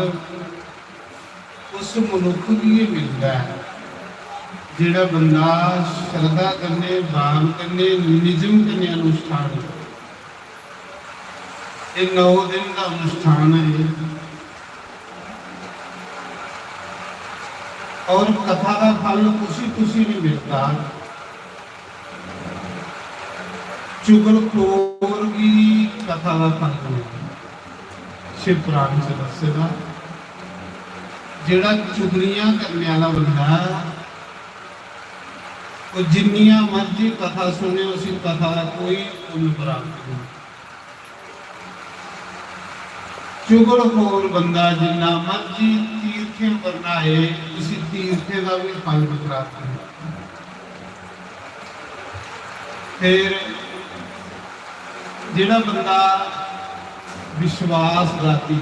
उस मनुख गी गै मिलदा ऐ, जेह्ड़ा बंदा श्रद्धा कन्नै, भाव कन्नै, निजम कन्नै अनुष्ठान करे। ये नौ दिन का अनुष्ठान है। और कथा का फल कुसी कुसी नहीं मिलता। चुगलखोर की कथा का फल नहीं। शिव पुराण च दस्से दा, जेड़ा चुगलियां करने वाला बंदा, वो जिन्नियां मर्जी कथा सुने, उसी कथा का कोई पुण्य प्राप्त नहीं। चुगलखोर बंदा जिन्ना मर्जी तीर्थें पर नहाए, उसी तीर्थें का भी फल नहीं प्राप्त नहीं। फिर जेड़ा बंदा विश्वासघाती,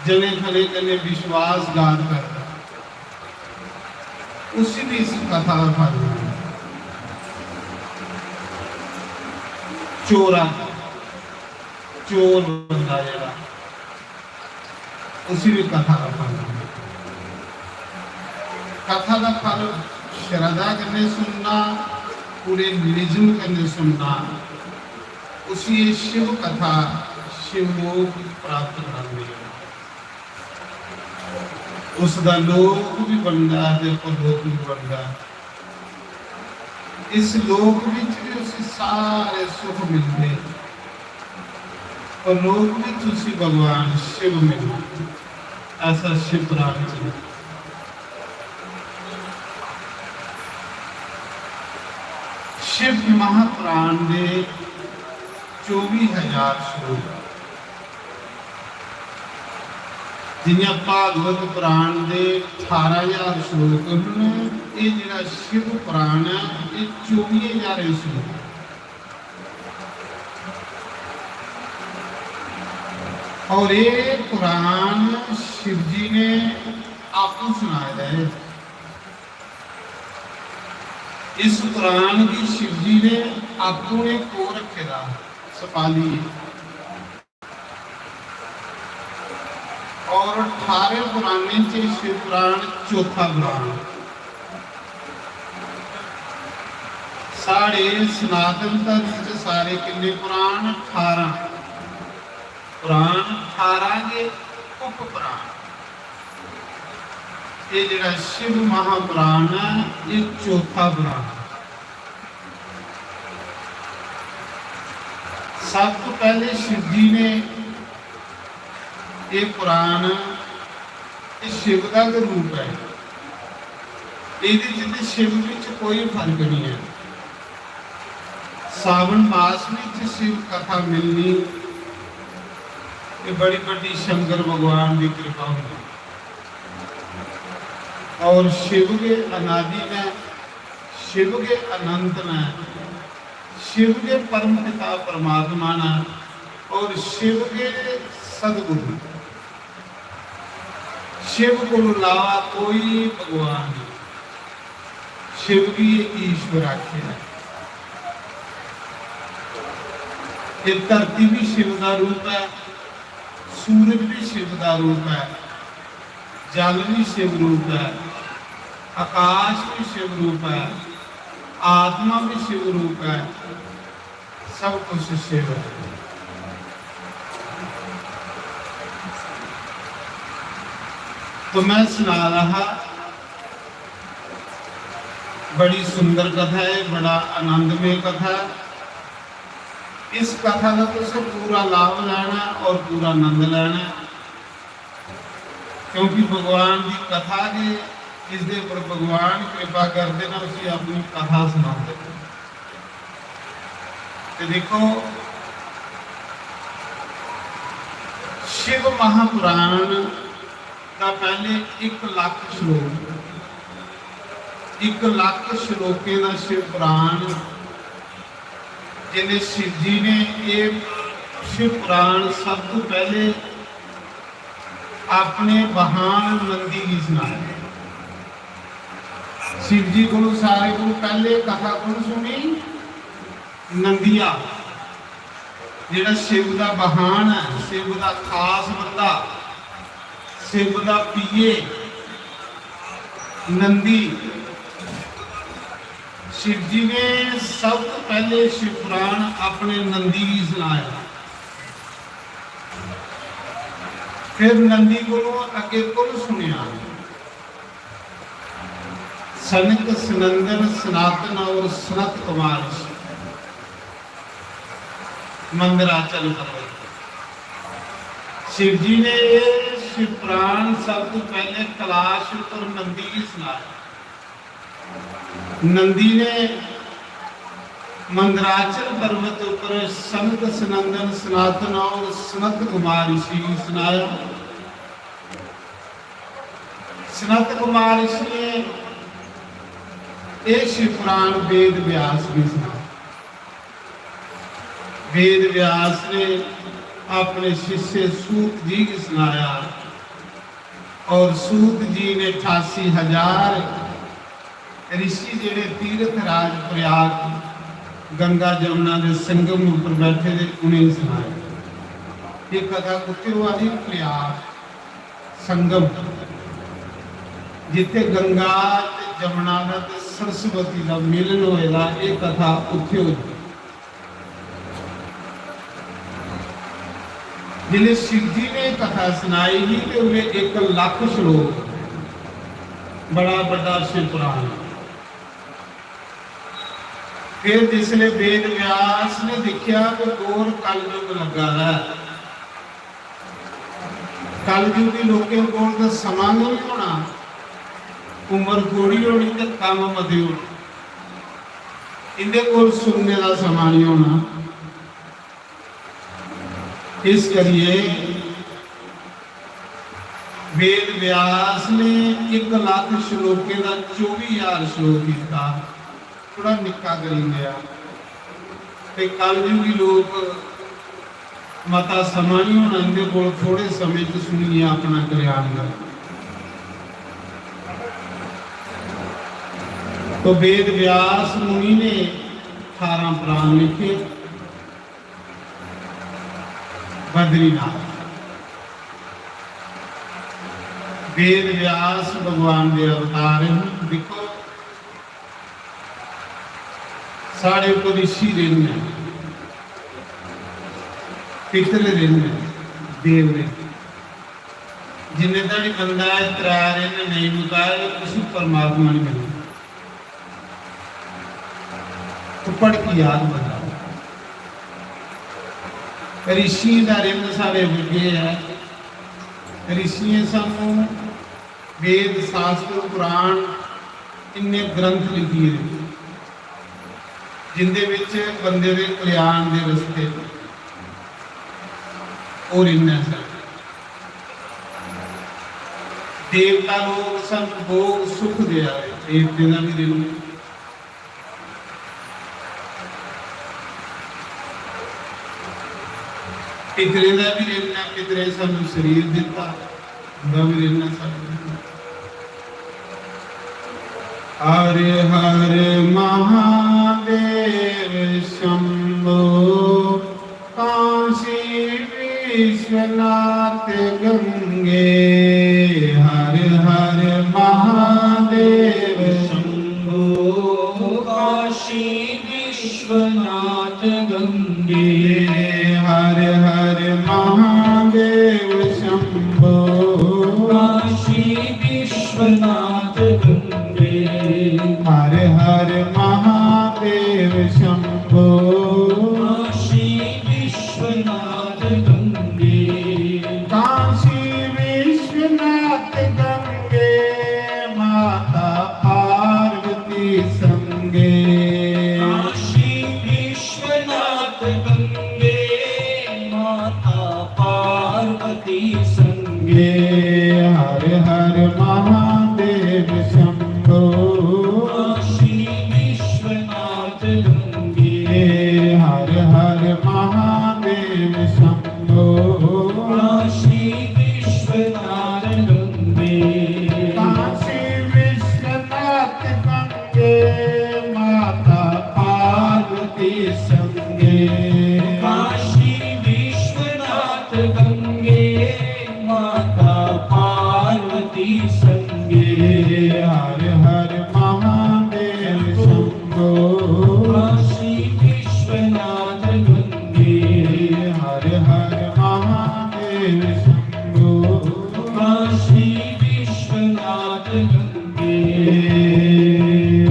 जने खने कन्नै विश्वासघात करदा, उसी भी इस कथा का फल मिलदा। चोरा, चोर बंदा जेड़ा, उसी भी कथा का फल मिलदा। कथा का फल श्रद्धा कन्नै सुनना, पूरे निजम कन्नै सुनना, उसी ये शिव कथा शिवलोक प्राप्त करांदी है। उसदा लोक भी बनदा ते परलोक भी बनदा। इस लोक विच भी उसी सारे सुख मिलदे, परलोक विच उसी भगवान शिव मिलदे। ऐसा शिव पुराण च लिखा। शिव महापुराण दे चौबी हजार श्लोक। जियां भागवत पुराण दे ठारां हजार श्लोक न, एह् जेह्ड़ा शिव पुराण ऐ, एह् चौबी हजार श्लोक। और ये पुराण शिव जी ने आपू सुनाए दा है। इस पुराण गी शिव जी ने आपू ने को रखे दा, सपाली। और ठारें पुराणें च शिव पुराण चौथा पुराण। साढ़े सनातन धर्म च सारे किन्ने पुराण? ठारां पुराण, ठारां गै उप पुराण। ये जेह्ड़ा शिव महापुराण ऐ, ये चौथा पुराण। सब तो पहले शिव जी ने एह् पुराण, एह् शिव दा गै रूप ऐ। एह्दे च ते शिव बिच कोई फर्क नहीं ऐ। सावन मास बिच शिव कथा मिलनी, ये बड़ी बड़ी शंकर भगवान की कृपा होंदी। और शिव के अनादि न, शिव के अनंत न, शिव के परम पिता परमात्मा न और शिव के सदगुरु। शिव को अलावा कोई भगवान नहीं, शिव की ये ईश्वर आख्या है। ये धरती भी शिव का रूप है, सूरज भी शिव का रूप है, जल भी शिव रूप है, आकाश भी शिव रूप है, आत्मा भी शिव रूप है, सब कुछ शिव है। तो मैं सुना रहा, बड़ी सुंदर कथा है, बड़ा आनंदमय कथा है। इस कथा का तुसें पूरा लाभ लैना है और पूरा आनंद लैना है, क्योंकि भगवान की कथा के जिसके ऊपर भगवान कृपा करते ना, उसी अपनी कथा सुनाते हैं। तो देखो, शिव महापुराण का पहले एक लाख श्लोक, एक लाख श्लोकें का शिव पुराण, जिन्हें शिव जी ने ये शिव पुराण सब तो पहले अपने बहान नंदी की सुनाया। शिव जी को सारे को पहले कथा कौन सुनी? नंदिया, जेड़ा शिव का बहान है, शिव का खास बंदा, शिव का पीए नंदी। शिव जी ने सब तो पहले शिव पुराण अपने नंदी की सुनाया। फिर नंदी को अगे कौन सुनिया? सनक, सनंदन, सनातन और सनत कुमार ऋषि मंदराचल पर्वत। शिव जी ने ये शिव पुराण सब तो पहले कैलाश पर नंदी की सुनाया। नंदी ने मंदराचल पर्वत ऊपर सनत, सनंदन, सनातन और सनत कुमार ऋषि की सुनाया। सनत कुमार ऋषि ने यह शिव पुराण वेद व्यास की सुनाया। वेद व्यास ने अपने शिष्य सूत जी की सुनाया और सूत जी ने अठासी हजार ऋषि जेड़े तीर्थ राज प्रयाग गंगा जमुना के संगम ऊपर बैठे थे, उन्हें सुनाया। ये कथा कुत्थे हुआ थी? प्रयाग संगम, जिथे गंगा ते जमुना का ते सरस्वती का मिलन होएगा, ये कथा उत्थे हुई। जिसले शिव जी ने कथा सुनाई ही, तो उन्हें एक लख श्लोक, बड़ा बड़ा शिव पुराण। फिर जिसले वेद व्यास ने देखा कि घोर कलयुग लगा है, कलयुगी लोकें कोल ते समां गै नहीं होना, उम्र थोड़ी होनी ते कम्म मते होने, इंदे कोल सुनने दा समां नहीं होना। इस करिए वेद व्यास ने एक लख श्लोकें दा चौबी हजार श्लोक दिता। थोड़ा निक्का करी गया। ते कलयुगी लोक मता समां नहीं होना इंदे कोल, थोड़े समय च सुनिए अपना कल्याण कर। तो वेद व्यास मुनि ने अठारह पुराण लिखे। बद्रीनाथ, वेद व्यास भगवान दे अवतार हैं। देखो, साढ़े उप्पर ऋषि रिण न, पितर रिण न, देव रिण। जिन्ने धड़ी बंदा एह् त्रै रिण नेईं मुकाए, उसी परमात्मा नहीं मिलना। तो भड़की जाग बंदा। ऋषियें दा रिण साढ़े अग्गे ऐ। ऋषियें सानू वेद, शास्त्र, पुराण, इन्ने ग्रंथ लिखिए जिंदे विच बंदे दे कल्याण दे रस्ते होर इन्ना सा। देवता लोग सानू भोग सुख देआ दे, देवतें दा भी रिण। पितरें दा भी रिण ऐ, पितरें सानू शरीर दिता, उंदा भी रिण ऐ सानू। हर हर महादेव शंभो, काशी विश्वनाथ गंगे। हर हर महादेव शंभो, काशी विश्वनाथ गंगे। हर हर महादेव शंभो, काशी विश्वनाथ गंगे। हर हर महादेव शंभो, काशी विश्वनाथ गंगे। काशी विश्वनाथ गंगे, माता पार्वती संगे। काशी विश्वनाथ गंगे, माता पार्वती संगे। हर हर महादेव शंभो, काशी विश्वनाथ गंगे। हर हर महादेव शंभो, काशी विश्वनाथ गंगे। काशी विश्वनाथ गंगे, माता पार्वती संगे। काशी विश्वनाथ गंगे, माता पार्वती संगे। हर हर महादेव शंभो, काशी विश्वनाथ गंगे। हर हर महादेव शंभो, काशी विश्वनाथ गंगे।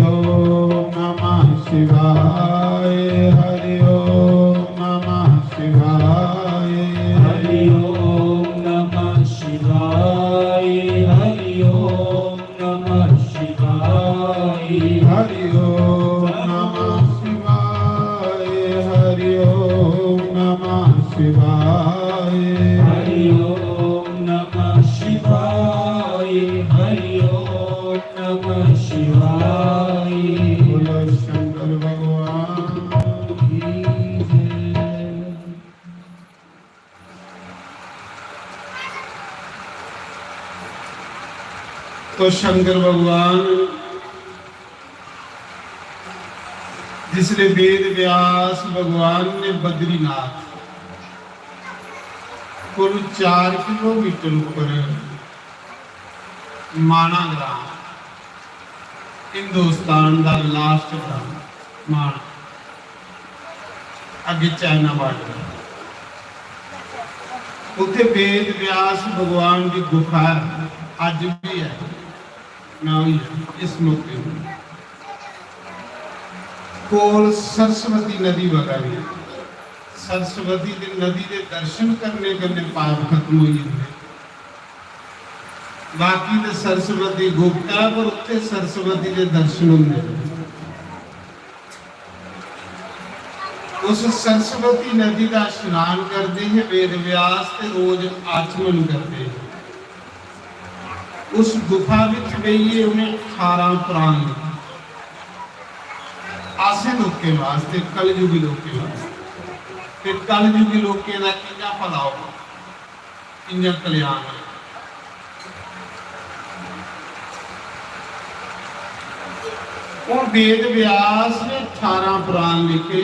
ओम नमः शिवाय। हरि ओम नमः शिवाय। हरि ओम नमः शिवाय। हरि ओम नमः शिवाय। हरि ओम नमः शिवाय। हरि ओम नमः शिवाय। हरि ओम नमः शिवाय। हरि ओम नमः शिवाय। बोलो शंकर भगवान की जय। तो शंकर भगवान, जिसले वेद व्यास भगवान ने बद्रीनाथ कोलू चार किलोमीटर ऊपर माणा ग्रां, हिंदुस्तान दा लास्ट ग्रां माणा, अग्गे चाइना बार्डर। उत्थे वेद व्यास भगवान दी गुफा है, अज भी है, ना हुई है। इस मौके पर कोल सरस्वती नदी बगा रही है। सरस्वती दी नदी दे दर्शन करने कन्नै पाप खत्म होई जंदे। बाकी ते सरस्वती गुप्त है, पर उत्थे सरस्वती दे दर्शन होंदे न। उस सरस्वती नदी दा स्नान करदे हे वेद व्यास ते रोज आचमन करदे हे। उस गुफा विच बेहियै उ'नें ठारां पुराण लिखे। असें लोकें वास्ते, कलयुगी लोकें वास्ते, ते कलयुगी लोकें दा कि'यां भला होग, कि'यां कल्याण होग। हून वेद व्यास ने ठारां पुराण लिखे,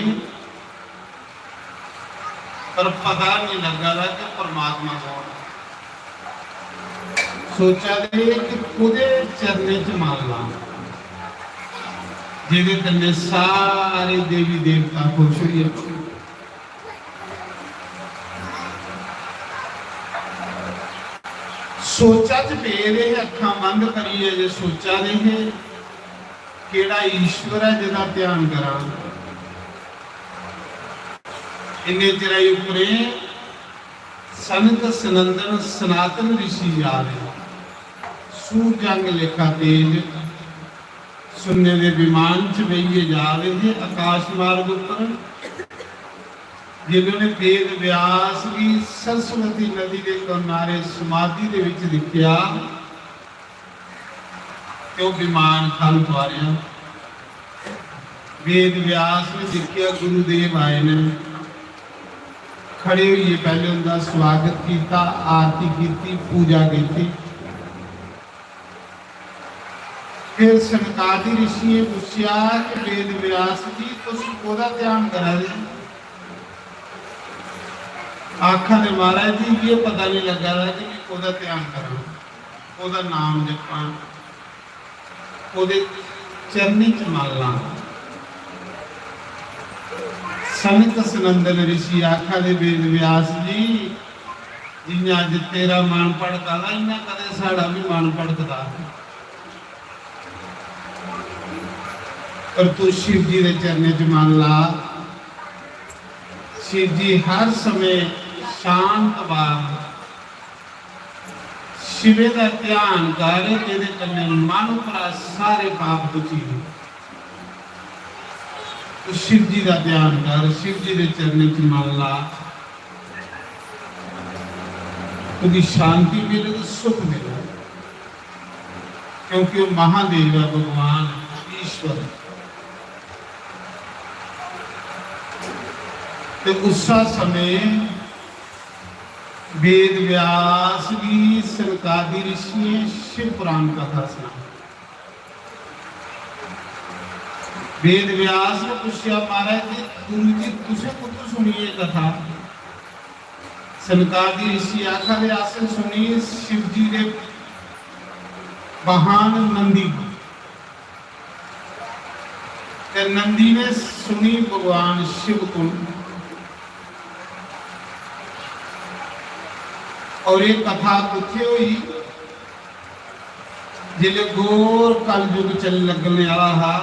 पर पता नहीं लग्गा दा कि परमात्मा कौन है। सोचा दे कि कुदे चरणें च मन लां, जेह्दे कन्नै सारे देवी देवता खुश होई जान। सोचा च पेदे हे, अक्खां बंद करियै जे सोचा दे हे, केह्ड़ा ईश्वर ऐ जेह्दा ध्यान करां। इन्ने चिराई उपरें सनत सनंदन सनातन ऋषि आ दे। सूरज आंग लेखा तेज सुन्ने दे विमान च बेहियै जा दे हे आकाश मार्ग उप्पर। जिन्होंने वेद व्यास गी सरस्वती नदी दे किनारे समाधि दे विच दिक्खेआ, ते ओह विमान खल तुआरेआ। वेद व्यास ने दिक्खेआ गुरुदेव आए ने, खड़े होइयै पैहले उंदा स्वागत किया, आरती की, पूजा की। फिर सनकादि ऋषियें पूछेआ कि वेद व्यास जी, तुस कोहदा ध्यान करा दे? आखा दे, महाराज जी, ये पता नहीं लगा रहा कि मैं कोहदा ध्यान करा, कोहदा नाम जपां, ओहदे चरणी च मन लां। सनत सनंदन ऋषि आखा दे, वेद व्यास जी, जियां अज तेरा मन भड़का दा, इयां कदे साढ़ा भी मन भड़कदा। पर तू शिव जी दे चरणें च मन ला। शिव जी हर समय शांत बाग शिवे दा ध्यान कर, जेह्दे कन्नै मन उप्परा सारे पाप बुझी जान। तू शिव जी दा ध्यान कर, शिव जी दे चरणें च मन ला। तुगी शांति मिलग, सुख मिलग, क्योंकि ओह महादेव ऐ, भगवान ईश्वर। ते उस्सा समें वेद व्यास गी सनकादि ऋषियें शिव पुराण कथा सनाई। वेद व्यास ने पुच्छेआ, महाराज जी, गुरु जी, तुसें कुत्थों सुनी एह् कथा? सनकादि ऋषि आखा दे, असें सुनी शिव जी दे वाहन नंदी। ते नंदी ने सुनी भगवान शिव को। और ये कथा कुत्थे हुई? जिसले घोर कलयुग चल लगने आला हा,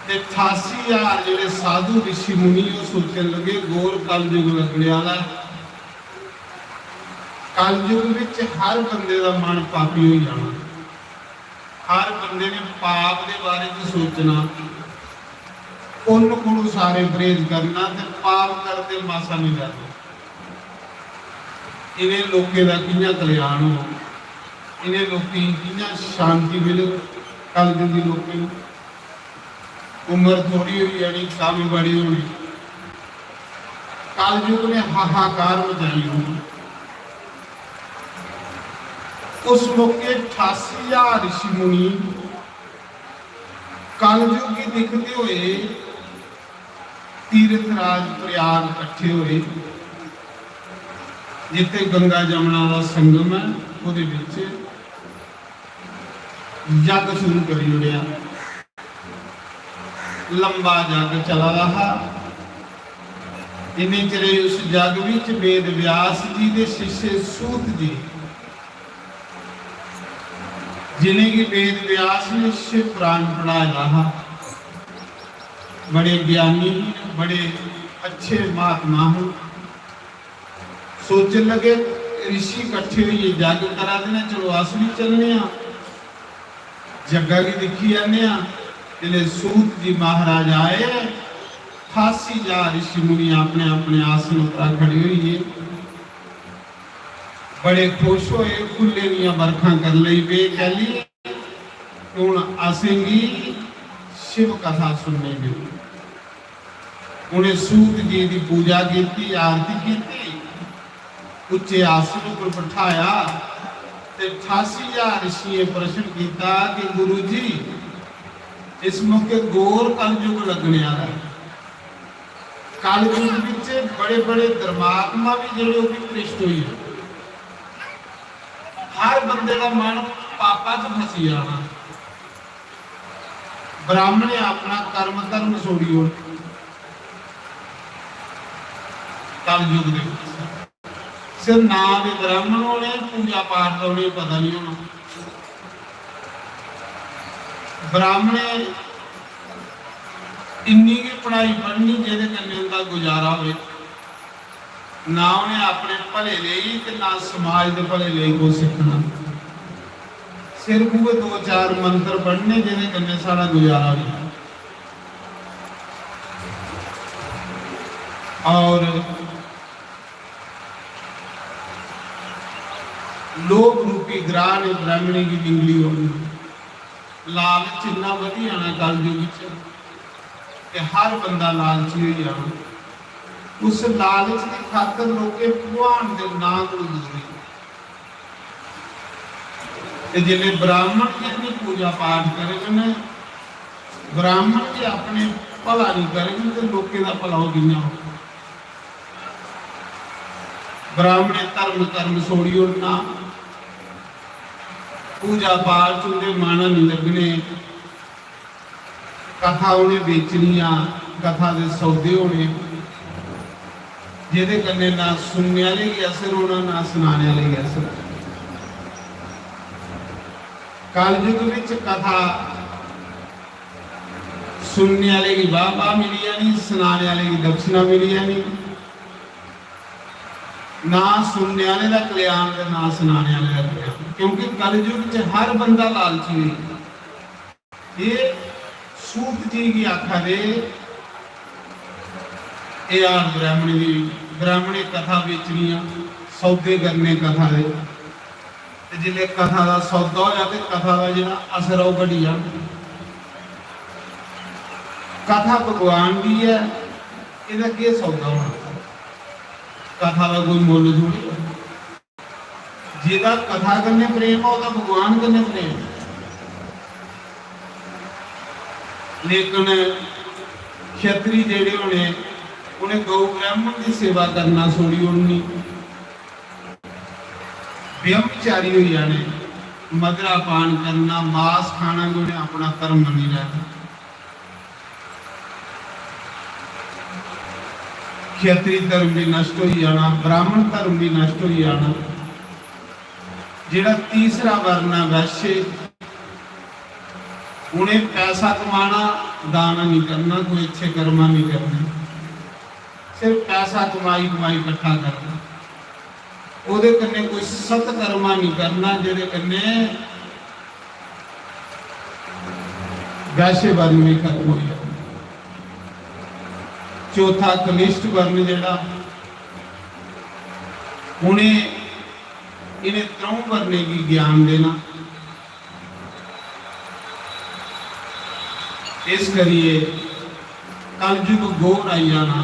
ते अठासी हजार जेह्ड़े साधु ऋषि मुनि, ओह् सोचन लगे, घोर कलयुग लगने आला ऐ। कलयुग विच हर बंदे दा मन पापी होई जाना। हर बंदे ने पाप दे बारे च सोचना, पुन्न कोलों सारे परहेज करना ते पाप करदे मासा नहीं रहना। इन्हें लोकें दा कि'यां कल्याण हो, इन्हें लोकें गी कि'यां शांति मिले, कलयुगी लोकें गी। उम्र थोड़ी होई जानी, कम्म बड़े होने। कलयुग ने हाहाकार मचाई होनी। उस मौके अठासी हजार ऋषि मुनि कलयुग गी दिखदे हुए तीर्थ राज प्रयाग इकट्ठे हुए, जिथे गंगा जमुना का संगम है, ओहदे विच यज्ञ शुरू करी ओड़ेआ। लंबा जग चला दा हा। इन्ने चिरे उस जग विच वेद व्यास जी दे शिष्य सूत जी, जिनेंगी वेद व्यास ने शिव पुराण पढ़ाए दा हा, बड़े ज्ञानी, बड़े अच्छे महात्मा हन। सोचन लगे, ऋषि कट्ठे होइयै जग करा दे न, चलो अस भी चलने आं, जग्गा गी दिक्खी आने आं। जिसलै सूत जी महाराज आए, अठासी हजार ऋषि मुनि अपने अपने आसन उप्परा खड़े होई गे, बड़े खुश होए, फुल्लें दियां बरखां कर लेई पे। कैली? हुन असेंगी शिव कथा सुनने दी। उ'नें सूत जी दी पूजा कीती, आरती कीती, उच्चे आसन उप्पर बठाया ते अठासी हजार ऋषियें प्रश्न कीता कि गुरु जी, इस मौके घोर कलयुग लगने आह्ला ऐ। कलयुग विच बड़े-बड़े धर्मात्मा भी जेह्ड़े, ओह् भी भ्रष्ट होई गे। हर बंदे दा मन पापा च फसी जाना। ब्राह्मण ने अपना कर्म धर्म छोड़ी ओड़, कलयुग दे विच। सिर्फ नां दे ब्राह्मण होने, पूजा पाठ दा उ'नेंगी पता नहीं होना। ब्राह्मणे इन्नी गै पढ़ाई पढ़नी जेह्दे कन्नै उं'दा गुजारा होए। ना उ'नें अपने भले लेई ते ना समाज दे भले लेई कुछ सिक्खना। सिर्फ उ'ऐ दो चार मंत्र पढ़ने जेह्दे कन्नै साढ़ा गुजारा होई जाए। और लोभ रूपी ग्राह ने ब्राह्मणी गी निंगली ओड़ना। लालच इन्ना बधी जाना कलयुग च कि हर बंदा लालची होई जाना। उस लालच दी खातर लोकें भगवान दे नांऽ कोला दूर होई जाना। ते जिसलै ब्राह्मण गै अपनी पूजा पाठ करङन, ब्राह्मण गै अपने भला नहीं करङन, ते लोकें दा भला ओह् कि'यां होग? ब्राह्मणे धर्म कर्म छोड़ी ओड़ना, पूजा पाठ च उं'दे मन नहीं लगने, कथा उ'नें बेचनियां, कथा दे सौदे होने, जेह्दे कन्नै ना सुनने आह्ले गी असर होना, ना सनाने आह्ले गी असर। कलयुग बिच कथा सुनने आह्ले गी वाह वाह मिली जानी, सनाने आह्ले गी दक्षिणा मिली जानी। ना सुनने आह्ले दा कल्याण ते ना सनाने आह्ले दा कल्याण, क्योंकि कलयुग च हर बंदा लालची होई गेदा। एह् सूत जी गी आखा दे, "एह् हाल ब्राह्मणी दी, ब्राह्मणी कथा बेचनियां, सौदे करने कथा दे, ते जिसलै कथा दा सौदा होया ते कथा दा जेह्ड़ा असर ऐ ओह् घटी जाना। कथा भगवान दी ऐ, एह्दा केह् सौदा होना? कथा दा कोई मुल्ल थोड़ी ऐ।" जेह्दा कथा कन्नै प्रेम ऐ, ओह्दा भगवान कन्नै प्रेम ऐ। लेकिन क्षत्री जेह्ड़े होने, उ'नें गौ ब्राह्मण दी सेवा करना छोड़ी ओड़नी, व्यभिचारी होई जाने, मदरा पान करना, मास खाना बी उ'नें अपना धर्म मन्नी लैना। क्षत्री धर्म भी नष्ट होई जाना, ब्राह्मण धर्म भी नष्ट होई जाना। जेह्ड़ा तीसरा वर्ण ऐ वैश्य, उ'नें पैसा कमाना, दान नहीं करना, कोई अच्छे कर्म नहीं करने, सिर्फ पैसा कमाई कमाई इकट्ठा करना। ओह्दे कन्नै कोई सत्कर्मा नहीं करना, जेह्दे कन्नै वैश्य वर्ण भी खत्म होई जाए। चौथा कनिष्ठ वर्ण जेह्ड़ा, उ'नें इ'नें त्र'ऊं वर्णें गी ज्ञान देना। इस करियै कलयुग घोर आई जाना।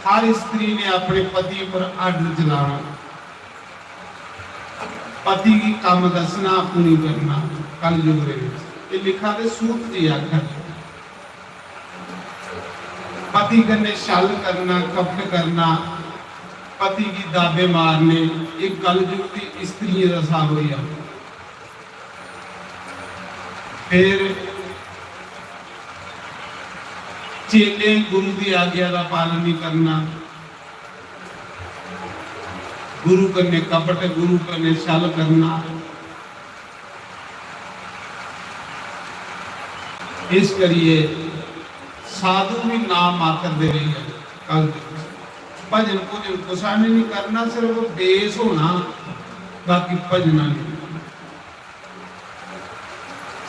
हर स्त्री ने अपने पति पर आर्डर चलाना, पति गी कम्म दस्सना, आपूं नहीं करना। कलयुग दे विच एह् लिखा दे सूत जी आखा दे। पति कन्नै छल करना, कपट करना, पति गी दाबे मारने, एह् कलयुग दी स्त्रियें दा साब होई जाना। फिर चेले गुरु दी आज्ञा दा पालन नहीं करना, गुरु कन्नै कपट, गुरु कन्नै छल करना। इस करियै साधु भी नाम मात्र दे रेही गए। कल भजन भुजन कुसा ने नहीं करना, सिर्फ बेस होना, बाकी भजना नहीं।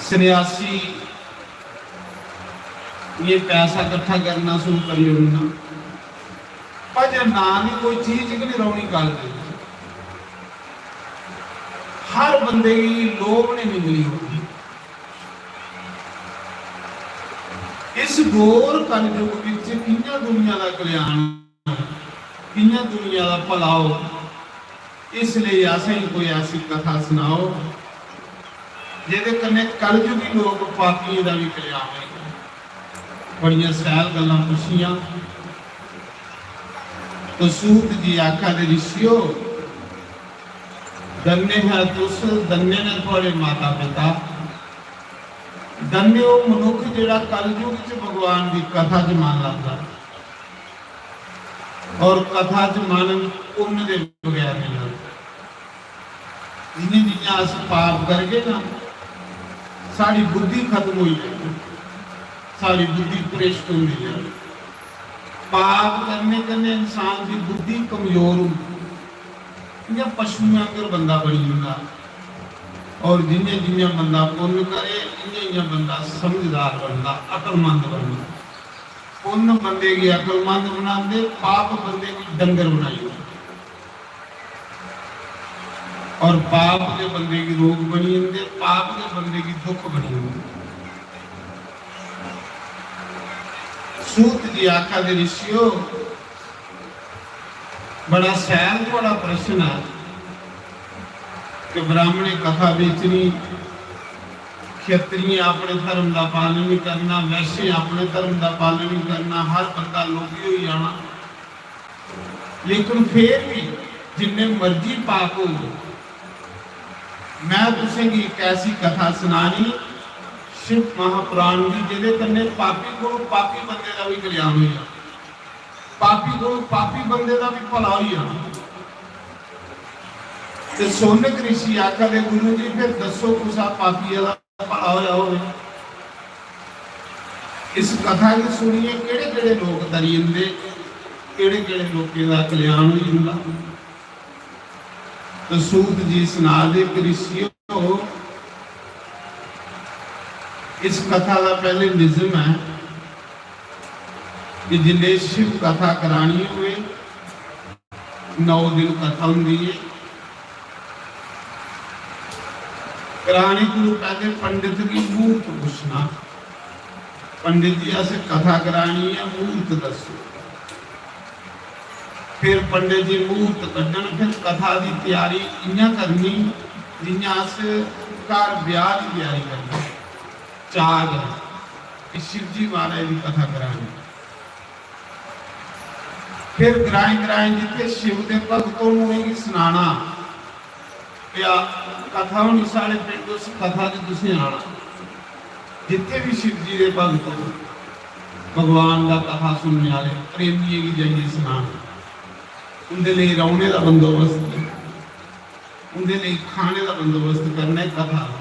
सन्यासी ये पैसा इकट्ठा करना शुरू करी ओड़ना। भजन नां दी कोई चीज गै नहीं रौहनी गल्ल दे। हर बंदे गी लोभ ने निंगली ओड़नी। इस घोर कलयुग विच कि'यां दुनिया दा कल्याण, कि'यां दुनिया दा भला हो, इसलेई असेंगी कोई ऐसी कथा सनाओ जेह्दे कन्नै कलयुगी लोक पापियें दा बी कल्याण होई जाए। बड़ियां सैल गल्लां पुच्छियां। तो सूत जी आखा दे, ऋषियो, धन्य है तुस, धन्य ने थुआड़े माता पिता, धन्य ओह् मनुख जेह्ड़ा कलयुग च भगवान दी कथा च मन लांदा और कथा च मन पुन्न दे बगैर नहीं लगदा। जियां जियां अस पाप करगे ना, साढ़ी बुद्धि खत्म होई जाएगी। सारी बुद्धि भ्रष्ट होंदी जा। पाप करने कन्नै इंसान दी बुद्धि कमजोर होंदी, इ'यां पशुएं आंगर बंदा बनी जंदा। और जि'यां जि'यां बंदा पुन्न करे, इ'यां इ'यां बंदा समझदार बनदा, अकलमंद बनदा। पुन्न बंदे गी अकलमंद बनांदे, पाप बंदे गी डंगर बनाई ओड़दे। और पाप दे बंदे गी रोग बनी जंदे, पाप दे बंदे गी दुख बनी जंदे। सूत जी आखा दे, ऋषियो, बड़ा सैल थुआड़ा प्रश्न है कि ब्राह्मणे कथा बेचनी, क्षत्रिय अपने धर्म का पालन नहीं करना, वैश्य अपने धर्म का पालन नहीं करना, हर बंदा लोभी हो जाना। लेकिन फिर भी जिन्ने मर्जी पाप हो, मैं तुसेंगी एक ऐसी कथा सुनानी शिव महापुराण दी, जेदे कन्ने पापी को पापी बंदे का भी कल्याण हो जाए, पापी को पापी बंदे का भी भला हो जाए। ते सोनक ऋषि आखा दे, गुरु जी, फिर दसो कुसा पापी वाला भला होया होवे। इस कथा गी सुनियै केड़े-केड़े लोक तरी जंदे, केड़े-केड़े लोकें दा कल्याण होई जंदा। तो सूत जी सना दे, "ऋषियो, इस कथा दा पहले निजम है कि जिल्ले शिव कथा करानी होवे, नौ दिन कथा होंदी है। कराने कोलू पैह्ले पंडित गी मुहूर्त पुच्छना, 'पंडित जी, असें कथा करानी ऐ, मुहूर्त दस्सो।' फिर पंडित जी मुहूर्त कड्ढन, फिर कथा दी त्यारी इ'यां करनी जि'यां अस घर ब्याह् दी त्यारी करने। चाऽ ऐ कि शिवजी महाराज दी कथा करानी। फिर ग्राएं ग्राएं जित्थे शिव दे भगत होन, उ'नेंगी सनाना कि आ कथा होनी साढ़े पिंड, उस कथा च तुसें आना। जित्थे भी शिव जी दे भगत होन, भगवान दा कथा सुनने आह्ले प्रेमियें गी जाइयै सनाना। उं'दे लेई रौह्ने दा बंदोबस्त, उं'दे लेई खाने दा बंदोबस्त करना, इक कथा।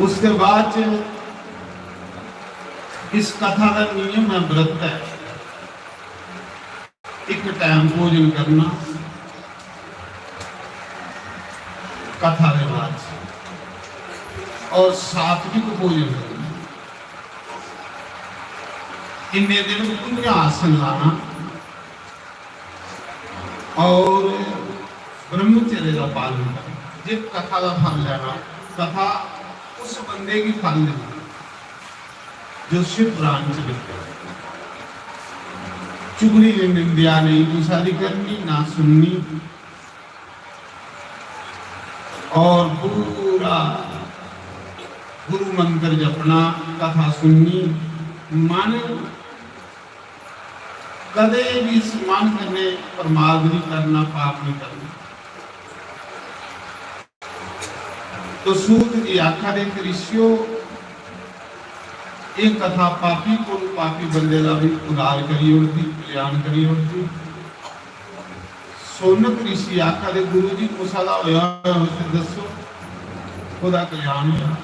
उसदे बाद च इस कथा दा नियम ऐ, व्रत ऐ, इक टैम भोजन करना कथा दे बाद च, और सात्विक भोजन करना। इन्ने दिन भुंजा आसन लाना और ब्रह्मचर्य का पालन करना। जे कथा का फल लेना, कथा उस बंदे की फल देनी जो शिव पुराण च लिखे। चुगली निंदा नहीं कुसा दी करनी, ना सुननी। और पूरा गुरु मंत्र जपना, कथा सुननी, मन कदे भी इस मन कन्नै प्रमाद नहीं करना, पाप नहीं करना। तो सूत जी आखा दे, ऋषियो, ये कथा पापी को पापी बंदे का भी उद्धार करी ओड़दी, कल्याण करी ओड़दी। सोनक ऋषि आखा दे, गुरु जी, कुसा दा होया होया हो ते दसो, ओह्दा कल्याण होया।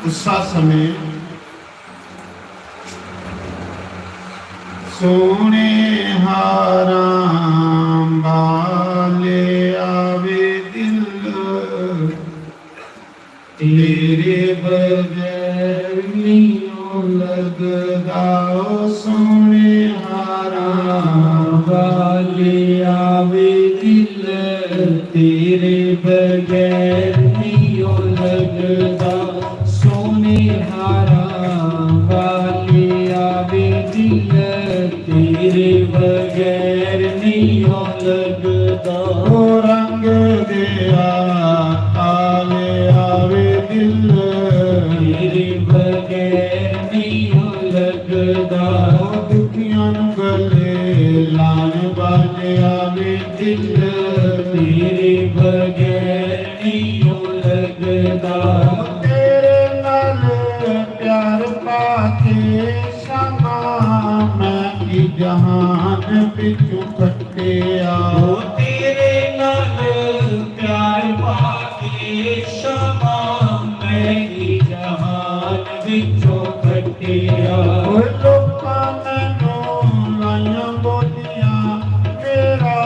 उस्सा समें सोने हारां बाले आवे दिल, तेरे बगैर नियो लगदा ओ सोने हारां वाले आवे दिल, तेरे बगैर नियो लगदा सोने हारां वाले आवे दिल, तेरे बगैर नियो लगदा ओ रंग दे आले आवे दिल, तेरे बगैर नियो लगदा ओ दुखियां नू गले लाने वाले आवे दिल, तेरे बगैर नियो लगदा ओ तेरे नाल प्यार पाके शामा मैं की जहान पिछू कट्टिया। ओ तेरे नाल प्यार पाके शामा जहान विचों कटिया। ओ लोकां मैनू लाइयां बोलियां, मेरा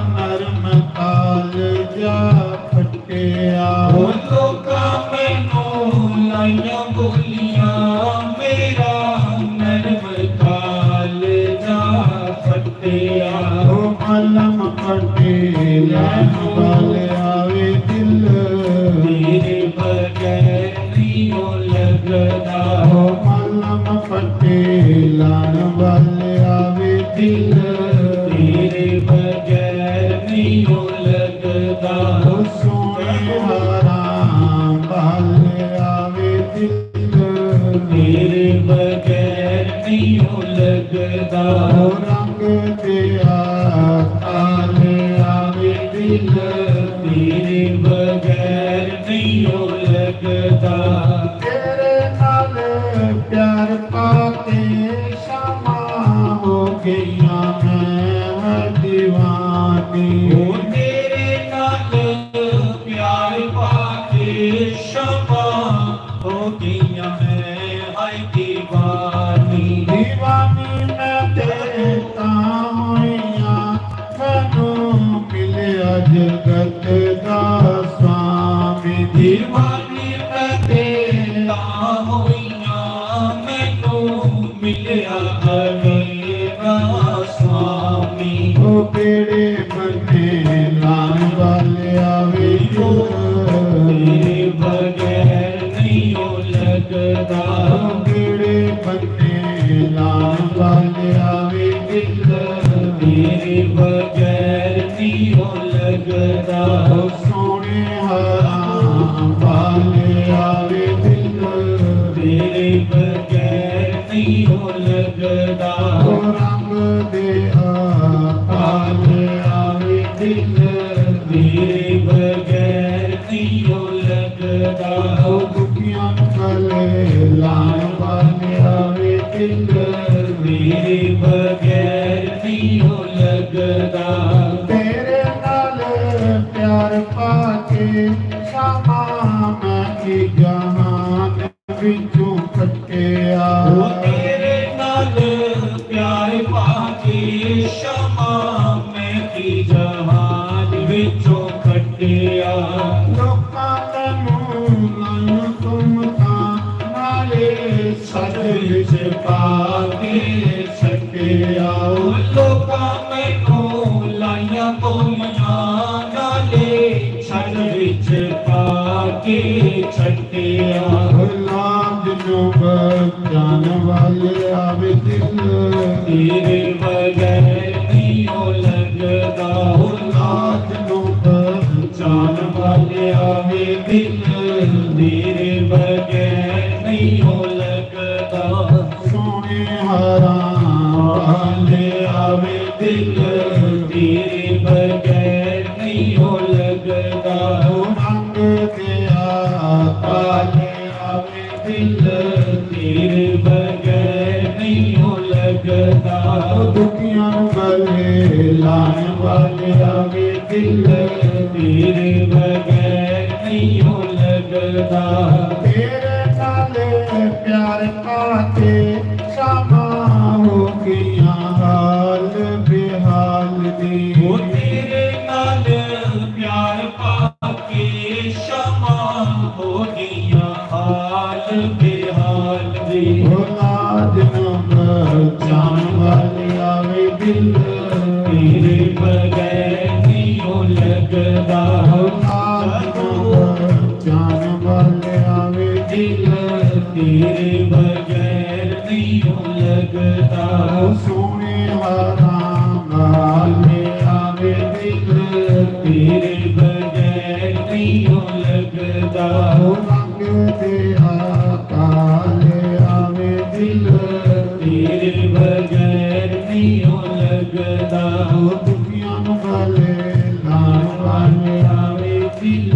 नरम कालजा फटिया। ओ लोकां मैनू लाइयां बोलियां, मेरा नरम कालजा फटिया। ओ मलम पट्टी लाइयां वाले आवे दिल, तेरे बगैर नहीं हो लगदा। ओ मलम पट्टी लाइयां वाले आवे दिल, तेरे बगैर नहीं हो लगदा। ओ सोने हारां वाले आवे दिल, तेरे बगैर नहीं हो लगदा। ओ रंग दिया काले आवे दिल, तेरे बगैर नहीं हो लगदा। तेरे नाल प्यार पाके शामां हो गईयां मैं दीवानी। ओ तेरे नाल प्यार पाके शामां हो गईयां मैं हाय दीवानी। दीवानी मैं ते तां होईयां, मैनू मिलिया जगत दा स्वामी। दीवानी मैं ते तां होईयां, मैनू मिलिया जगत दा स्वामी। ओ बेड़े बन्ने लान वाले आवे दिल, तेरे बगैर नहीं हो लगदा। ओ बेड़े बन्ने लान वाले आवे दिल, तेरे बगैर नहीं हो लगदा। ओ सोने हारां वाले आवे दिल, तेरे बगैर नहीं हो लगदा। ओ रंग दे काले आवे दिल, तेरे बगैर नहीं हो लगदा। ओ दुखियां गले लान वाले आवे दिल, तेरे बगैर नहीं हो लगदा। तेरे नाल प्यार पाके शामां मैं की जहान विचों कटिया। ओ तेरे नाल प्यार पाके शामां मैं की जहान विचों कटिया। लोकां तैनू लाइयां तुमतां, नाले सच विच पाके छटिया। ओ लोकां मैनू लाइयां बोलियां, नाले सच विच पाके छटिया। ओ लाज नू बचान वाले आवे दिल, तेरे बगैर नहीं हो लगदा। ओ लाज नू बचान वाले आवे दिल, तेरे बगैर नहीं हो लगदा। सोने हारां वाले आवे दिल, तेरे बगैर नहीं हो लगदा। ओ रंग दिया काले आवे दिल, तेरे बगैर नहीं हो लगदा। ओ दुखियां गले लाने वाले आवे दिल, तेरे बगैर नहीं हो लगदा। तेरे नाल प्यार पाके शामां हो गईयां हाल बेहाल दी। ओ तेरे नाल प्यार पाके शामां हो गईयां हाल बेहाल दी। ओ लाज नू बचान वाले आवे दिल, तेरे बगैर नहीं हो लगदा। ओ लाज नू बचान वाले आवे दिल, तेरे बगैर नहीं हो लगदा। ओ सोने हारां वाले आवे दिल, तेरे बगैर नहीं हो लगदा। ओ रंग दिया काले आवे दिल, तेरे बगैर नहीं हो लगदा। ओ दुखियां नू गले लान वाले आवे दिल,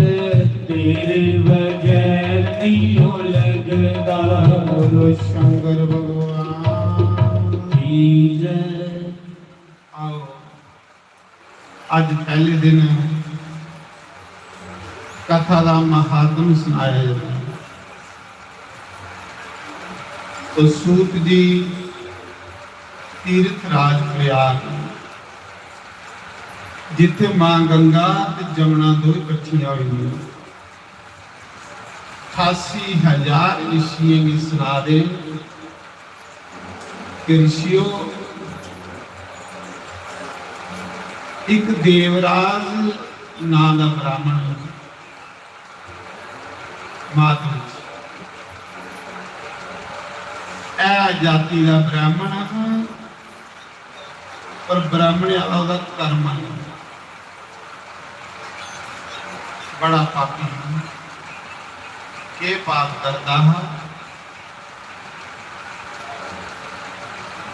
तेरे बगैर नहीं हो लगदा। बोलो शंकर भगवान की जय। आओ, अज पहले दिन कथा दा महात्म सुनाया जाता है। तो सूत जी, तीर्थ राज प्रयाग, जित्थे मां गंगा ते जमुना दो कट्ठियां होई गईयां। अठासी हजार ऋषियें गी सना दे कि ऋषियो, इक देवराज नां दा ब्राह्मण मातम च। ऐ जाति दा ब्राह्मण हा, पर ब्राह्मण आह्ला ओह्दा कर्म हा। बड़ा पापी हा। केह् पाप करदा हा?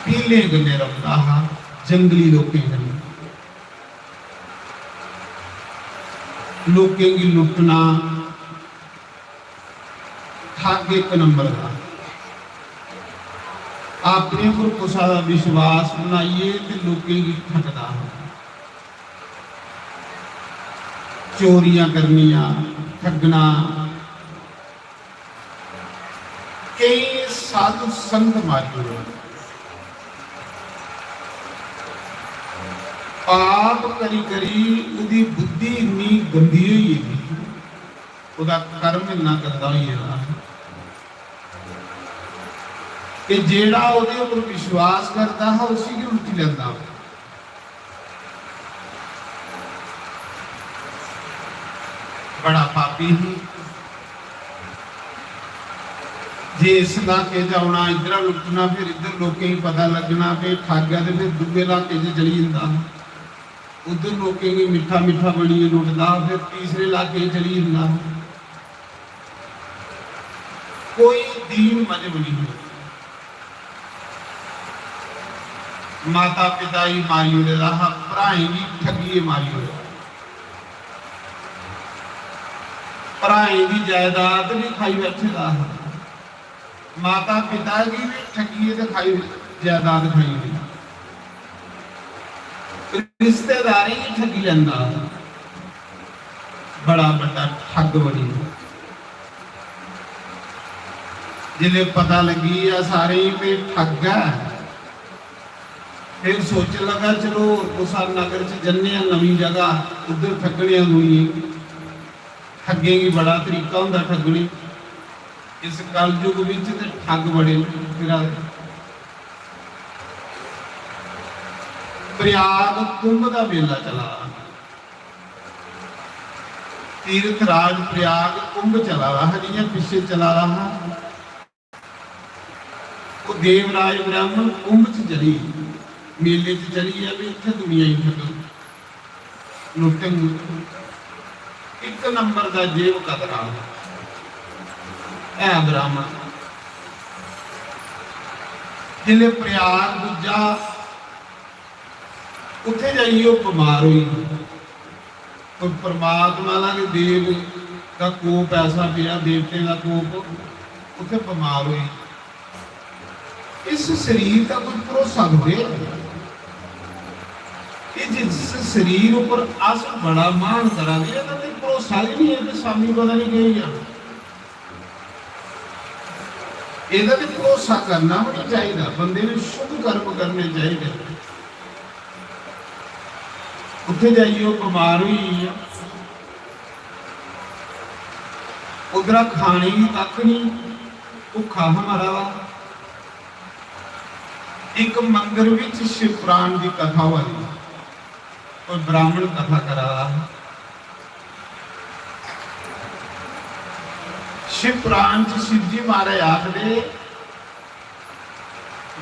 पीलें कन्नै रौंह्दा हा, जंगली लोकें कन्नै। लोकें गी लुट्टना, ठग इक नंबर दा। अपने उप्पर कुसै दा विश्वास बनाइयै ते लोकें गी ठगदा हा। चोरियां करनियां, ठगना, केई साधु संत मारी ओड़े। पाप करी करी ओह्दी बुद्धि इन्नी गंदी होई गेदी, ओह्दा कर्म इन्ना गंदा होई गेदा कि जेह्ड़ा ओह्दे उप्पर विश्वास करदा हा, उसी गै लुट्टी लैंदा हा। बड़ा पापी ही। जे इस इलाके च औना, इद्धरा लुट्टना, फिर इद्धर लोकें गी पता लग्गना कि ठग ऐ, ते फिर दूए इलाके च चली जंदा। उद्धर लोकें गी मिट्ठा मिट्ठा बनियै लुटदा, फिर तीसरे इलाके च चली जंदा। कोई दीन मजहब नहीं है। माता पिता गी मारी ओड़े दा हा, भ्राएं गी ठगियै मारी ओड़े दा। भ्राएं दी जायदाद भी खाई बैठे दा हा। माता पिता गी भी ठगियै ते खाई, जायदाद खाई ओड़ी। रिश्तेदारें गी ठगी लैंदा हा। बड़ा बड्डा ठग बनी। जिसलै पता लग्गी गेआ सारें गी कि ठग ऐ, फिर सोचन लगा, चलो होर कुसै नगर च जन्ने आं, नमीं जगह, उद्धर ठगने आं दुनिया गी। ठग्गें गी बड़ा तरीका होंदा ठगने। इस कलयुग बिच ते ठग बड़े न फिरा दे। प्रयाग कुंभ दा मेला चला दा, तीर्थ राज प्रयाग कुंभ चला दा हा, जि'यां पिच्छे चला दा हा। ओह् देवराज ब्राह्मण कुंभ च चली, मेले च चली आ, भी उत्थै दुनिया गी ठगन, लुट्टन। इक नंबर दा जेब कतरा ऐ ब्राह्मण। जिसलै प्रयाग पुज्जा, उत्थै जाइयै ओह् बमार होई गे। पर परमात्मा दा गै देव दा कोप ऐसा पेआ, देवतें दा कोप, उत्थै बमार होई। इस शरीर दा कोई भरोसा थोड़े ऐ। एह् जिस शरीर उप्पर अस बड़ा मान करा दे, एह्दा ते भरोसा गै निं ऐ कि शामीं पता निं केह् होई जाना। एह्दा ते भरोसा करना बी निं चाहिदा, बंदे ने शुभ कर्म करने चाहिदे। उत्थै जाइयै ओह् बमार होई गेई आ। उद्धरा खाने गी कक्ख निं, भुक्खा हा मरा दा। इक मंदर बिच शिव पुराण दी कथा होआ दी, कोई ब्राह्मण कथा करा दा हा। शिव पुराण च शिव जी महाराज आखदे,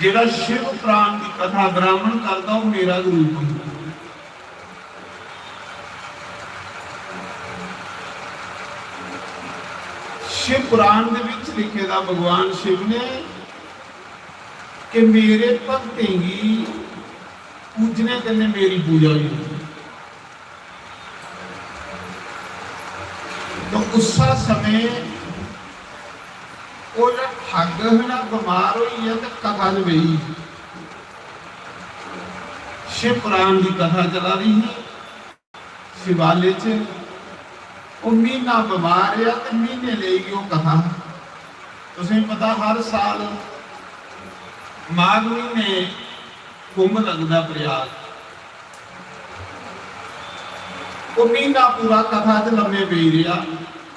जेह्ड़ा शिव पुराण दी कथा ब्राह्मण करदा, ओह् मेरा गै रूप होंदा। शिव पुराण दे बिच लिखे दा भगवान शिव ने कि मेरे भक्तें गी पूजने कन्नै मेरी पूजा होई जंदी। तो उस्सा समें ओह् जेह्ड़ा ठग हा ना, बमार होई गेआ ते कथा च बेही। शिव पुराण दी कथा चला दी ही शिवालय च। ओह् म्हीना बमार रेहा ते म्हीने लेई ओह् कथा। तुसें पता, हर साल माघ म्हीने कुंभ लगदा प्रयाग। ओह् म्हीना पूरा कथा च लम्मे पेई रेहा,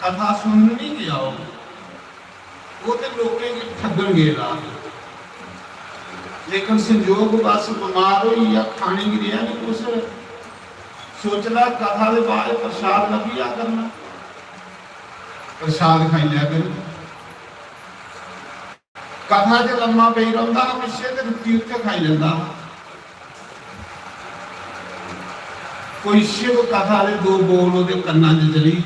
कथा सुनन निं गेआ ओह्। ओह् ते लोकें गी ठग्गन गेदा। लेकिन संजोग बस बमार होई गेआ, खाने गी रेहा निं कुछ। सोचदा कथा दे बाद प्रसाद लब्भी जा करना, प्रसाद खाई लै करो। कथा च लम्मा पेई रौंह्दा हा, पिच्छे ते रुट्टी उत्थै खाई लैंदा हा। कोई शिव कथा दे दो बोल ओह्दे कन्नां च चली,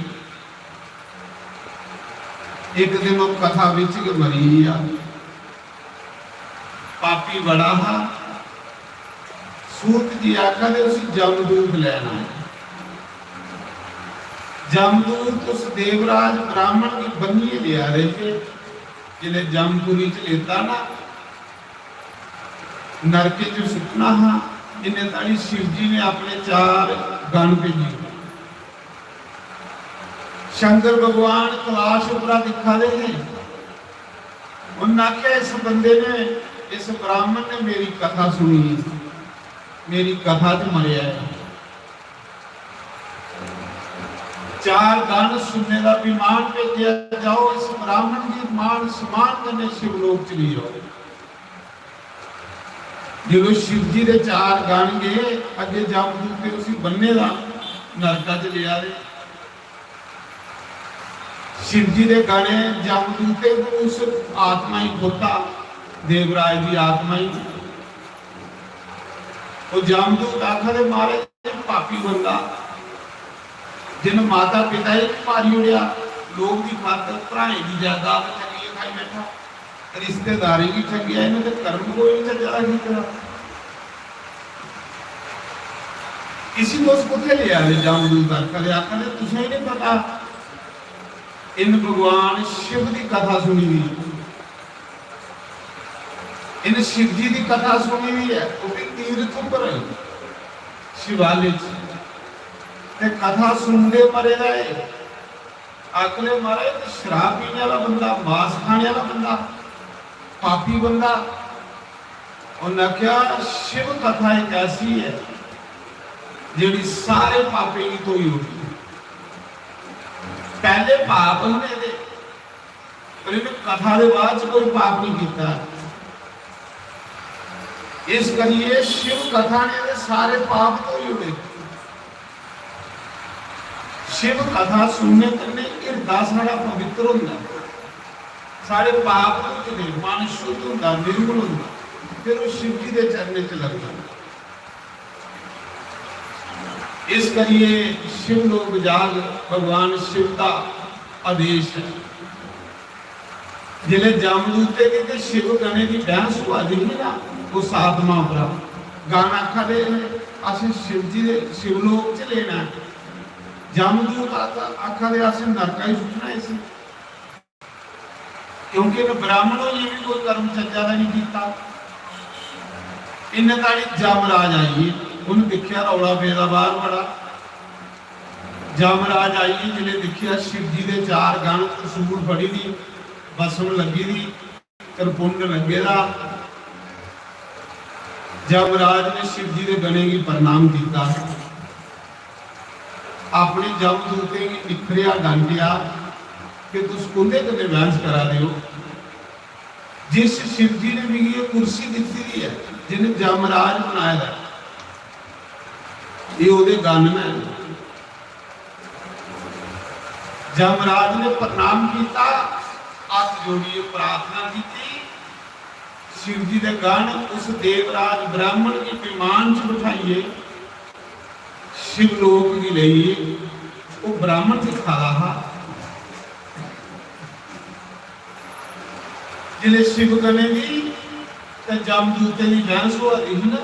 इक दिन ओह् कथा बिच गै मरी गेआ। पापी बड़ा हा। सूत जी आखा दे उसी जमदूत लैना है। जमदूत उस देवराज ब्राह्मण गी बन्नियै लेआ दे हे। जिसलै जमपुरी च लेता ना, नरके च सुट्टना हा, इन्ने ताड़ी शिव जी ने अपने चार गण भेजे। शंकर भगवान कलाश उप्परा दिक्खा दे हे। उन्नै आखेआ, "इस बंदे ने, इस ब्राह्मण ने मेरी कथा सुनी, मेरी कथा च मरेआ ऐ।" चार गण सुनने दा विमान भेजेआ, "जाओ, इस ब्राह्मण गी मान सम्मान कन्नै शिवलोक च लेई जाओ।" जदों शिव जी दे चार गण गे, अग्गे जमदूते उसी बन्ने दा नरका च लेआ दे। शिव जी दे गणे जमदूते को उस आत्मा ही खोता, देवराज दी आत्मा ही। ओह् जमदूत आखा दे, "महाराज, पापी बंदा, जिन माता पिता गी मारी ओड़ेआ, लोभ दी खातर भ्राएं दी जायदाद ठगियै खाई बैठा, रिश्तेदारें गी ठगिया, इन्हें ते कर्म कोई नहीं चज्जा दा कीते दा। इसी तुस कुत्थै लेआ दे?" जमदूत आखा दे, आखा दे, "तुसें ही नहीं पता, इन भगवान शिव दी कथा सुनी दी।" इन्हें शिव जी दी कथा सुनी दी है, वो भी तीर्थ उप्पर, शिवालय च। ते कथा सुनदे मरे दा है। आखने, "महाराज, ते शराब पीने वाला बंदा, मांस खाने वाला बंदा, पापी बंदा।" उन्हें आख्या, "शिव कथा एक ऐसी है, जेड़ी सारे पापें गी धोई ओड़दी है।" पहले पाप होने दे, पर इन्हें कथा दे बाद च कोई पाप नहीं किया। इस करिए शिव कथा ने ते सारे पाप धोई ओड़े। शिव कथा सुनने कन्नै हिरदा साढ़ा पवित्र होंदा, साढ़े पाप धुजदे, मन शुद्ध होंदा, निर्मल होंदा, फिर वो शिव जी दे चरणें च लगदा। इस करिए शिव लोक जाग भगवान शिव दा आदेश है। जिसलै जमदूते दी ते शिव गणे दी बहस होआ दी ही ना, उस आत्मा उप्परा गण आखा दे, "असें शिव जी दे शिवलोक च लेना ऐ।" जमदूत आखा दे, "असें नरका ही सुट्टना इसी।" क्योंकि इन्हें ब्राह्मण होइयै भी कोई कर्म चज्जा दा नहीं कीता। इन्ने ताड़ी जमराज आई गे, उन्हें दिक्खेआ रौला पेदा बाहर बड़ा। जमराज आई गे, जिसले दिक्खेआ शिव जी दे चार गण, त्रिशूल फड़ी दी, भस्म लग्गी दी, त्रिपुंड लग्गे दा। जमराज ने शिव जी दे गणें गी प्रणाम किया। अपने जमदूतें गी निखरेआ, डांटेआ कि तुस उंदे कन्नै बहस करा दे हो, जिस शिव जी ने मिगी एह् कुर्सी दित्ती दी ऐ, जिन्हें जमराज बनाए दा ऐ, एह् ओह्दे गण न। जमराज ने प्रणाम किया, हत्थ जोड़िए प्रार्थना की, शिव जी दे गण उस देवराज ब्राह्मण गी विमान च बठाइए शिवलोक गी लेई गे। ओह् ब्राह्मण दिक्खा दा हा। जिसलै शिव गणें दी ते जमदूतें दी बहस होआ दी ही ना,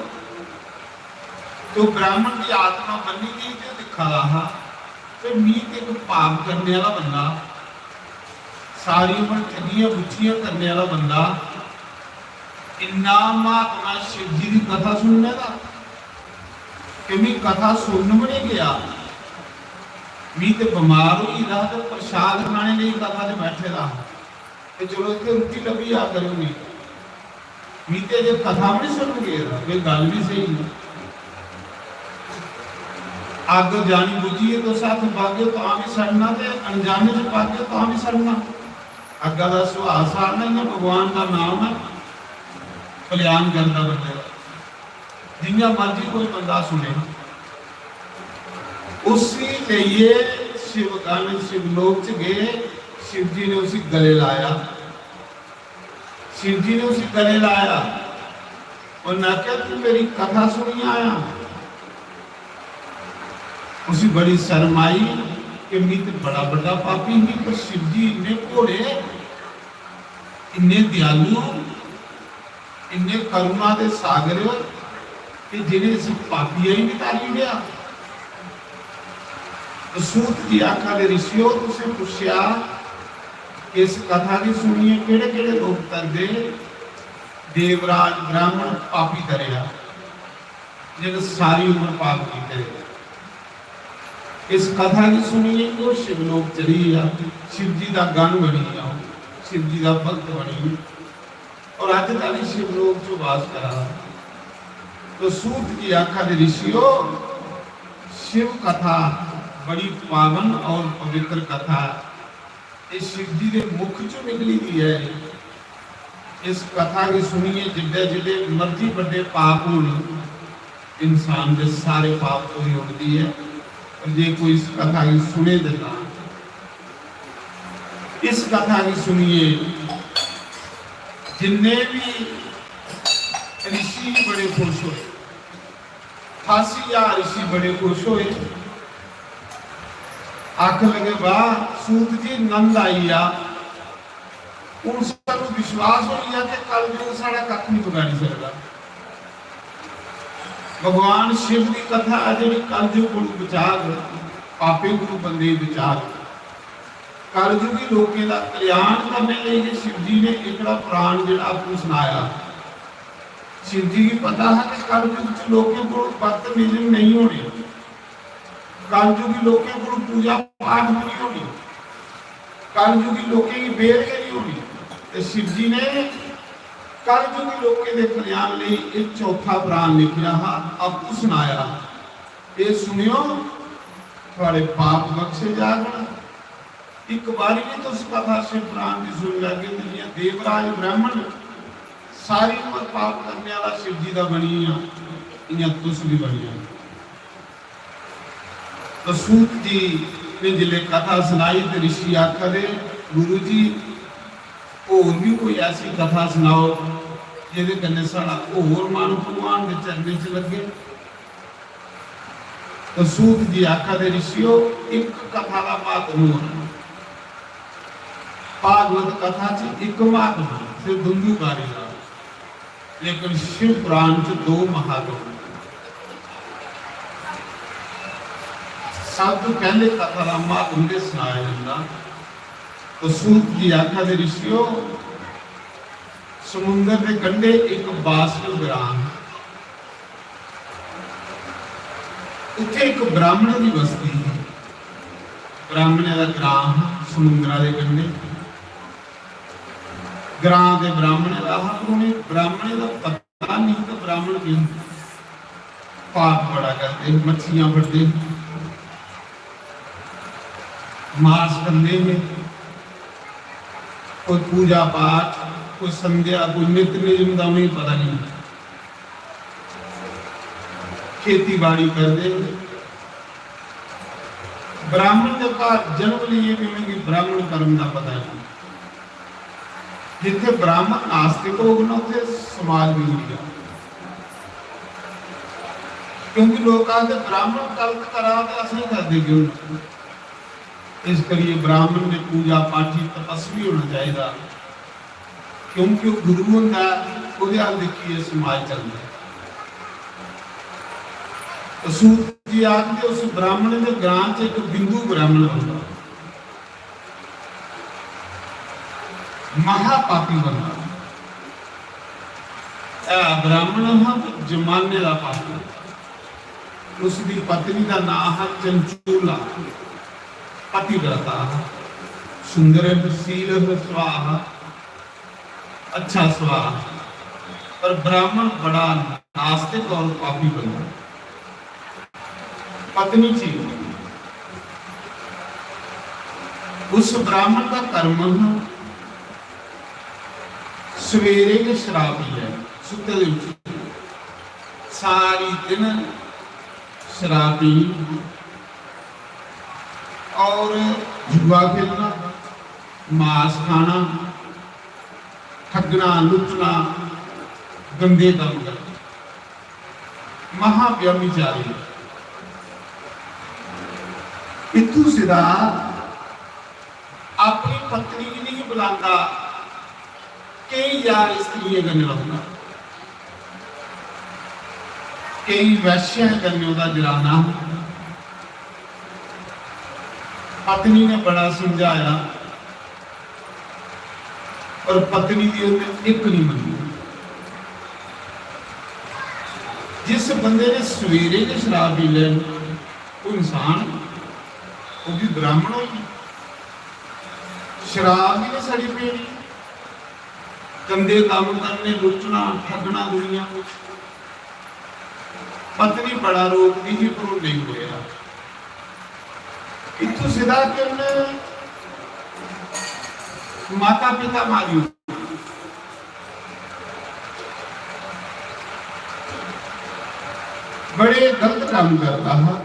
तो ब्राह्मण दी आत्मा बन्नी दी ते दिक्खा दा हा, ते मी ते इक पाप करने आह्ला बंदा, सारी उम्र ठगियां बुच्चियां करने आह्ला बंदा, इन्ना महात्मा शिव जी दी कथा सुनने दा कि मी कथा सुनन बी नहीं गया। मी ते बमार होई गेदा हा ते प्रसाद खाने लेई कथा च बैठे दा हा। ते चलो इत्थै रुट्टी लब्भी जा करी ओड़नी। मी ते अजें कथा बी निं सुनन गेदा, एह् गल्ल बी स्हेई ऐ। अग्ग जानी बुज्झियै तुस हत्थ पागे तां बी सड़ना ते अनजाने च पागे तां बी सड़ना। अग्गा दा सुभाऽ साड़ना, इ'यां भगवान दा नाम ऐ, कल्याण करदा बंदे दा। जि'यां मर्जी कोई बंदा सुने, उसी लेइयै शिव गण शिवलोक च गे, शिव जी ने उसी गले लाया। शिव जी ने उसी गले लाया। उन्हें आखेआ, "तू मेरी कथा सुनियै आया?" उसी बड़ी शर्म आई कि मी ते बड़ा बड्डा पापी ही, पर शिव जी इन्ने भोले, इन्ने दयालु, इन्ने करुणा दे सागर कि जिन्हें इस पापिया गी बी तारी ओड़ेआ। तो सूत जी आखा दे, "ऋषियो, तुसें पुच्छेआ कि इस कथा गी सुनियै केह्ड़े-केह्ड़े लोक तरदे?" देवराज ब्राह्मण पापी तरेआ, जिन्हें सारी उम्र पाप कीते। इस कथा गी सुनियै ओह् शिवलोक चली गेआ, शिव जी दा गण बनी गेआ, शिव जी दा भक्त बनी गेआ। और अज्ज तक शिवलोक च वास करा दा। तो सूत जी आखा दे, "ऋषियो, शिव कथा बड़ी पावन और पवित्र कथा है। ये शिव जी के मुख चों निकली दी है। इस कथा की सुनिए जिड्डे जिड्डे मर्जी बड़े पाप होन, इंसान दे सारे पाप धोई उठदी ऐ।" और जे कोई इस कथा गी सुने ते तां इस कथा गी सुनिए जिन्ने भी ऋषि बड़े खुश होए, ठासी ज्हार ऋषि बड़े खुश होए। आखन लगे, "वाह सूत जी, नंद आई गया।" हुन सानू विश्वास होई गेआ कि कलयुग साढ़ा कक्ख नहीं बगाड़ी सकदा। भगवान शिव दी कथा ऐ जेह्ड़ी कलयुग कोलू बचाग, पापें कोलू बंदे गी बचाग। कलयुगी लोकें दा कल्याण करने लेई गै शिव जी ने एकड़ा पुराण जेह्ड़ा आपूं सनाया। शिव जी गी पता हा कि कलयुग च लोकें कोल भक्त मिलन नहीं होने। कलयुगी लोकें कोल पूजा पाठ भी नहीं होनी, कलयुगी लोकें गी बेल गै नहीं होनी। ते शिव जी ने कलयुगी लोकें दे कल्याण लेई एक चौथा प्राण लिखिया हा, आपूं सुनाया। ये सुनियो, थुआड़े पाप बख्शे जागन। एक बारी भी तुस कथा शिव पुराण दी सुनी लैगे ते जियां देवराज ब्राह्मण सारी उम्र पाप करने वाला शिव जी दा बनी गेआ, इयां तुस भी बनी जाओ। तो सूत जी ने जिसले कथा सुनाई ते ऋषि आखा दे, "गुरु जी, होर भी कोई ऐसी कथा सनाओ जेह्दे कन्नै साढ़ा होर मन भगवान दे चरणें च लग्गे।" तो सूत जी आखा दे, "ऋषियो, इक कथा दा म्हात्म होर, भागवत कथा च इक म्हात्म है, सिर्फ दुंदुकारी दा।" लेकिन शिव पुराण च दो महात्म। सब तो पहले कथा दा महात्म ते सनाया जंदा। तो सूत जी आखा दे, "ऋषियो, समुंदर दे कंढे एक बासक ग्रां है। उत्थे एक ब्राह्मण दी बस्ती ही। ब्राह्मणें दा ग्रां हा समुंदरा दे कंढे। ग्रां ते ब्राह्मणें दा हा, पर उ'नें ब्राह्मणें दा पता नहीं कि ब्राह्मण की पाप बड़ा करदे हे, मच्छियां फड़दे हे, मास खंदे हे, कोई पूजा पाठ, कोई संध्या, कोई नित्य नियम दा उ'नेंगी पता नहीं। खेतीबाड़ी करदे हे। ब्राह्मण दे घर जन्म लेइयै भी उ'नेंगी ब्राह्मण कर्म दा पता नहीं। जित्थे ब्राह्मण नास्तिक होग ना, उत्थे समाज बिगड़ी जा। क्योंकि लोक आखदे, "ब्राह्मण गलत करा ते असें करदे क्यों?" इस करिए ब्राह्मण ने पूजा पाठी तपस्वी होना चाहिदा, क्योंकि वो गुरु होंदा है, ओह्दे अल दिक्खिए समाज चलदा है। तो सूत जी आखदे, उस ब्राह्मण दे ग्रां च एक बिंदु ब्राह्मण होंदा। महापापी बंदा। ऐ ब्राह्मण हा, पर जमाने दा पापी। उसदी पत्नी दा नां हा चंचूला। पतिव्रता हा, सुंदर सील स्वाहा, अच्छा स्वाहा। पर ब्राह्मण बड़ा नास्तिक और पापी बंदा। पत्नी थी, उस ब्राह्मण का कर्म हा, सवेरे गै शराब पी लै, सुत्ते दे उठी, सारी दिन शराब पीनी और जुआ खेलना, मांस खाना, ठगना, लुटना, गंदे काम करना, महाव्यभिचारी। इत्थू सिद्धा अपनी पत्नी गी नहीं बुलांदा, केई यार स्त्रियें कन्नै रौंह्दा, केई वैश्यां कन्नै ओह्दा जराना। पत्नी ने बड़ा समझाया, पर पत्नी दी उन्नै इक नहीं मन्नी। जिस बंदे ने सवेरे गै शराब पी लैनी, ओह् इंसान, ओह् भी ब्राह्मण होई, शराब भी नहीं सड़ी पीनी, गंदे काम करने, लुटना, ठगना दुनिया को। पत्नी बड़ा रोकदी ही, पर ओह् नेईं होया। इत्थों सिद्धा कि उन्नै माता पिता मारी ओड़े। बड़े गलत काम करता हा।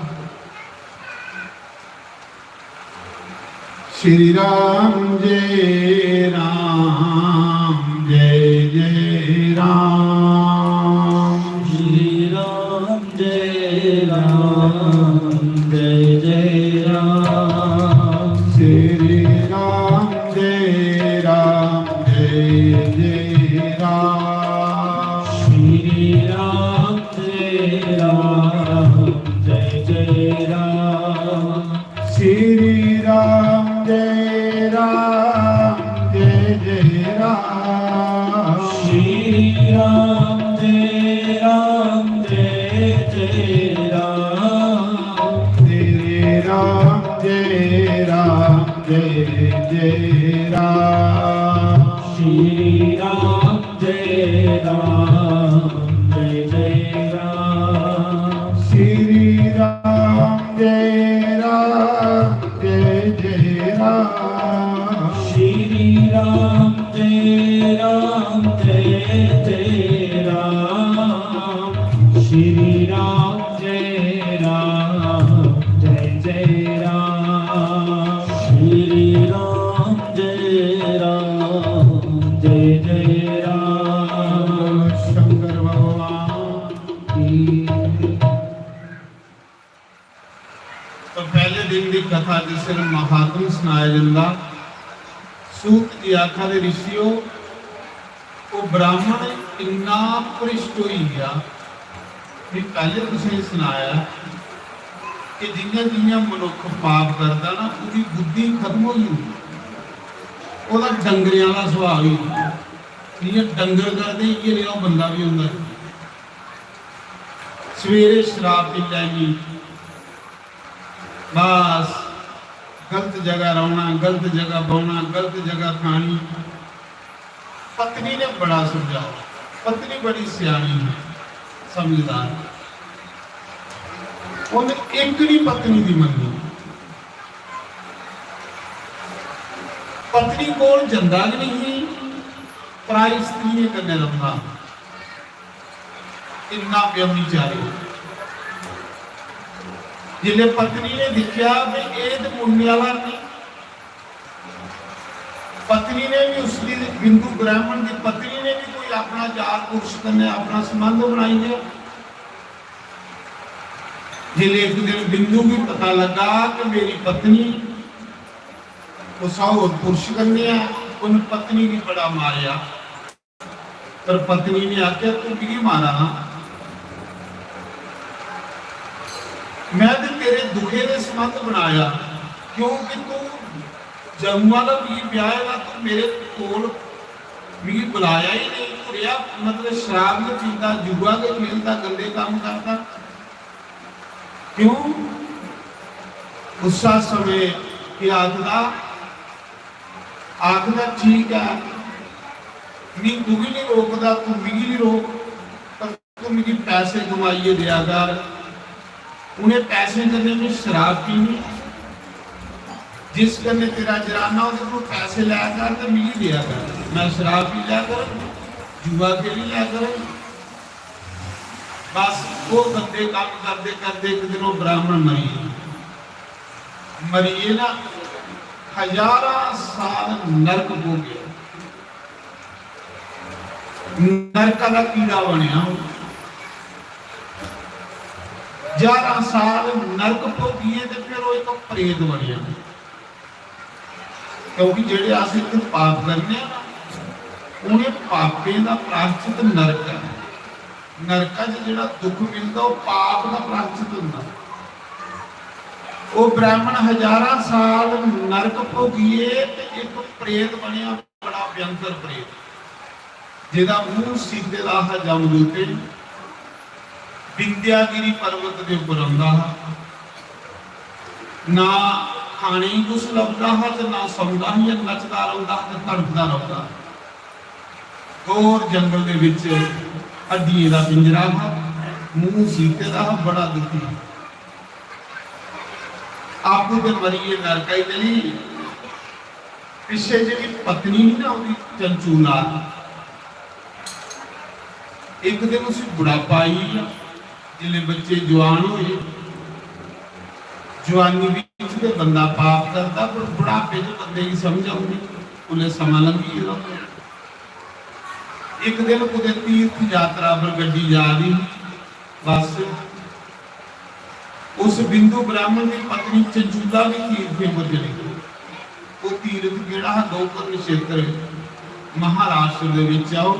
श्री राम जय राम जय जय राम। श्री राम जय राम जय जय राम। श्री राम जय राम जय जय राम। श्री राम जय राम जय जय राम। श्री राम जय राम जय जय राम। श्री राम जय राम जय जय राम। श्री राम जय राम जय जय राम। श्री राम जय राम जय जय राम। श्री राम जय राम जय जय राम। श्री राम जय राम जय जय राम। श्री राम जय राम जय जय राम। श्री राम जय राम जय जय राम। शंकर भगवान की। तो पहले दिन की कथा जिस दिन महात्म सुनाया जंदा, सूत जी आखा दे, "ऋषियो, वो ब्राह्मण इन्ना भ्रष्ट होई गया।" मैं पहले तुसें सनाया कि जियां जियां मनुख पाप करदा ना, ओह्दी बुद्धि खत्म होई जंदी, ओह्दा डंगरे आह्ला सुभाऽ होई जंदा। जियां डंगर करदे, इ'यै नेहा ओह् बंदा बी होंदा। सवेरे शराब पी लैनी, बस गलत जगह रौह्ना, गलत जगह बौह्ना, गलत जगह खानी। पत्नी ने बड़ा समझाया, पत्नी बड़ी स्यानी ही, समझदार। उन्हें इक नी पत्नी दी मन्नी। पत्नी कोल जंदा गै नहीं, पराई स्त्रियें कन्नै रौंह्दा। इन्ना व्यभिचारी। जिसलै पत्नी ने दिक्खेआ भी एह् ते मुड़ने आह्ला नहीं, पत्नी ने भी, उसकी बिंदु ब्राह्मण की पत्नी ने भी कोई अपना चार पुरुष कन्नै अपना संबंध बनाई लिया। जिसलै एक दिन बिंदु गी पता लगा कि मेरी पत्नी कुसै होर पुरुष कन्नै ऐ, उन पत्नी गी बड़ा मारेआ। पर पत्नी ने आखेआ, "तू मिगी मारा ना, मैं ते तेरे दुखे दे संबंध बनाया, क्योंकि तू जम्मू आह्ला मिगी ब्याहे दा, तू मेरे कोल मिगी बुलाया ही नहीं, तू रेहा, मतलब, शराब गै पींदा, जुआ गै खेलदा, गंदे कम्म करदा।" क्यों? उस समय केह् आखदा? आखदा, "ठीक ऐ, मिगी तू बी नहीं रोकदा, तू मिगी नहीं रोक, पर तू मिगी पैसे कमाइयै देआ कर। उ'नें पैसें कन्नै में शराब पीनी, जिस कन्नै तेरा जराना, ओह्दे कोल पैसे लै कर ते मिगी देआ कर, में शराब पी लै कर, जुआ खेली लै कर। बस ओह् गंदे कम्म करदे करदे इक दिन ओह् ब्राह्मण मरी गे। मरी गे ना, हजारां साल नरक भोगेआ। नरका दा कीड़ा बनेआ ओह्। हजारां साल नरक भोगियै ते फिर ओह् इक प्रेत बनेआ। क्योंकि जेह्ड़े अस इत्थै पाप करने आं ना, उ'नें पापें दा प्रायश्चित नरक ऐ। नरका च जेह्ड़ा दुख मिलदा, ओह् पाप दा प्रायश्चित होंदा। ओह् ब्राह्मण हजारां साल नरक भोगियै ते इक प्रेत बनेआ, बड़ा भयंकर प्रेत, जेह्दा मूंह सीते दा हा जमदूते, विंध्यागिरी पर्वत दे उप्पर रौंह्दा हा। ना खाने गी कुछ लभदा हा ते ना सौंदा हा, इ'यां नचदा रौंह्दा हा ते तड़फदा रौंह्दा हा। घोर जंगल दे बिच हड्डियें दा पिंजरा हा, मूंह सीते दा हा, बड़ा दुखी हा। आपूं ते मरियै नरका च चली गेई। पिच्छे जेह्ड़ी पत्नी ही ना ओह्दी, चंचूला, इक दिन उसी बुढ़ापा आई गेआ। जिसलै बच्चे जुआन होए, जुआनी बिच ते बंदा पाप करदा, पर बुढ़ापे च बंदे गी समझ औंदी, उसलै समां लंघी गेदा होंदा। इक दिन कुतै तीर्थ यात्रा पर गड्डी जा दी ही, बस उस बिंदु ब्राह्मण दी पत्नी चंचूला बी तीर्थें पर चली गई। ओह् तीर्थ केह्ड़ा हा? गोकर्ण क्षेत्र, महाराष्ट्र दे बिच आओ,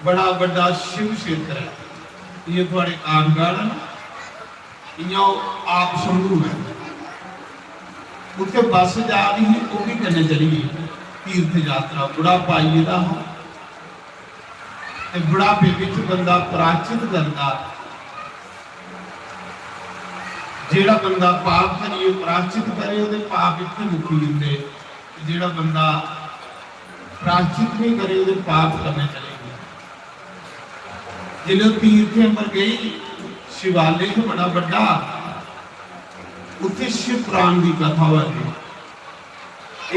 बड़ा बड्डा शिव क्षेत्र ऐ। इ'यां थुआढ़े काठगढ़ ऐ ना, इ'यां ओह् आप शंभू ऐ। उत्थै बस जा दी ही, ओह् बी कन्नै चली गेई। तीर्थ यात्रा, बुढ़ापा आई गेदा हा। ते बुढ़ापे बिच बंदा प्रायश्चित करदा। जेह्ड़ा बंदा पाप करियै प्रायश्चित करे, ओह्दे पाप इत्थै मुक्की जंदे। ते जेह्ड़ा बंदा प्रायश्चित नहीं करे, ओह्दे पाप कन्नै चले जंदे। जिसलै ओह् तीर्थें पर गई, शिवालय ही बड़ा बड्डा, उत्थै शिव पुराण दी कथा होआ दी।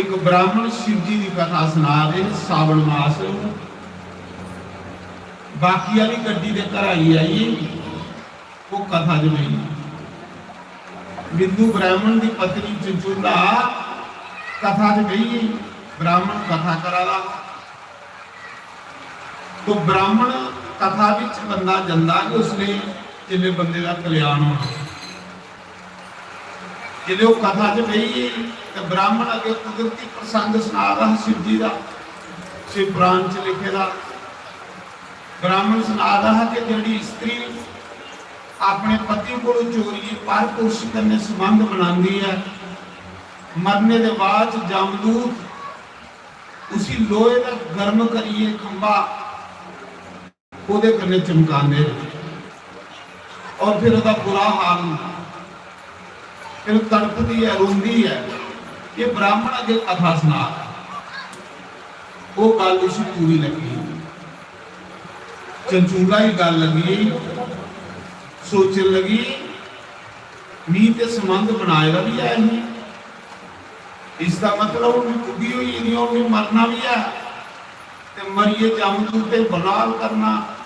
एक ब्राह्मण शिव जी दी कथा सना दे हे, सावण मास। बाकी आह्ली गड्डी दे घरा गी आई गेई, ओह् कथा च बेही गेई। बिंदु ब्राह्मण दी पत्नी चंचूला कथा च बेही गेई, ब्राह्मण कथा करा दा हा। तो ब्राह्मण कथा बिच बंदा जंदा कि उसले जिसले बंदे दा कल्याण होना। जिसले ओह् कथा च बेही गे ते ब्राह्मण अग्गे कुदरती प्रसंग सना दा हा शिव जी दा, शिव पुराण च लिखे दा। ब्राह्मण सना दा हा कि जेह्ड़ी स्त्री अपने पति कोलों चोरियै पर पुरुष कन्नै संबंध बनांदी ऐ, मरने दे बाद च जमदूत उसी लोहे दा गर्म करियै खंभा ओह्दे कन्नै चमकांदे न। और फिर ओह्दा बुरा हाल होंदा, फिर तड़पदी ऐ, रोंदी ऐ। ये ब्राह्मण अग्गे कथा सना, ओह् गल्ल उसी पूरी लग्गी। चंचूला ही गल्ल लग्गी, सोचन लगी, मी ते संबंध बनाए दा बी ऐ ही, इसदा मतलब हून मी बुड्ढी होई गेदी, हून मी मरना बी ऐ। ते मरियै जमदूत ते बलाल करना।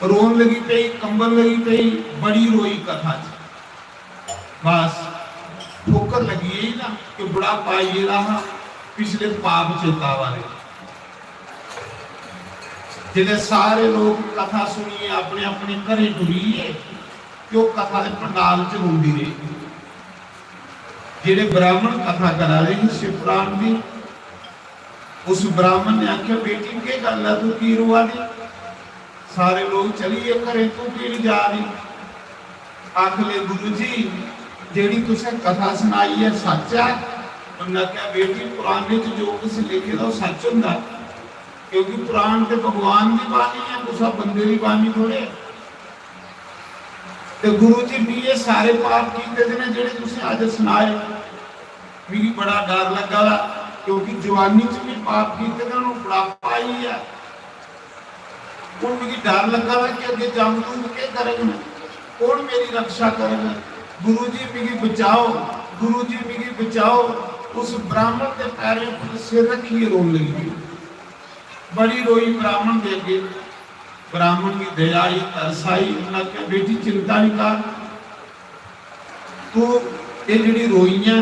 रोन लगी पेई, कंबन लगी पेई, बड़ी रोई कथा च। बस ठोकर लगी गेई ना कि बुढ़ापा आई गेदा हा, पिछले पाप चेता आवा दे। जिसलै सारे लोग कथा सुनियै अपने अपने घरें टुरी गे, ते ओह् कथा दे पंडाल च रोंदी रेही। जेह्ड़े ब्राह्मण कथा करा दे हे शिव पुराण दी, उस ब्राह्मण ने आखेआ, "बेटी, केह् गल्ल ऐ, तूं की रोआ दी? सारे लोक चली गे घरें, तूं की निं जा दी?" आखन लगे, "गुरु जी, जेह्ड़ी तुसें कथा सनाई ऐ, सच्च ऐ?" उन्नै आखेआ, "बेटी, पुराणे च जो कुछ लिखे दा, ओह् सच्च होंदा, क्योंकि पुराण ते भगवान दी बाणी ऐ, कुसै बंदे दी बाणी थोड़े।" ते गुरु जी, मी एह् सारे पाप कीते दे न जेह्ड़े तुसें अज्ज सनाए। मिगी बड़ा डर लग्गा दा, क्योंकि जवानी च बी पाप कीते दे न, बुढ़ापा आई ऐ। हून मिगी डर लग्गा दा कि अग्गें जमदूत केह् करङन, कौन मेरी रक्षा करग? गुरु जी, मिगी बचाओ, गुरु जी, मिगी बचाओ। उस ब्राह्मण दे पैरें पर सिर रक्खियै रोन लगी पेई। बड़ी रोई ब्राह्मण दे अग्गें। ब्राह्मण गी दया आई, तरस आई। उन्नै आखेआ, "बेटी, चिंता निं कर, तू एह् जेह्ड़ी रोई ऐ,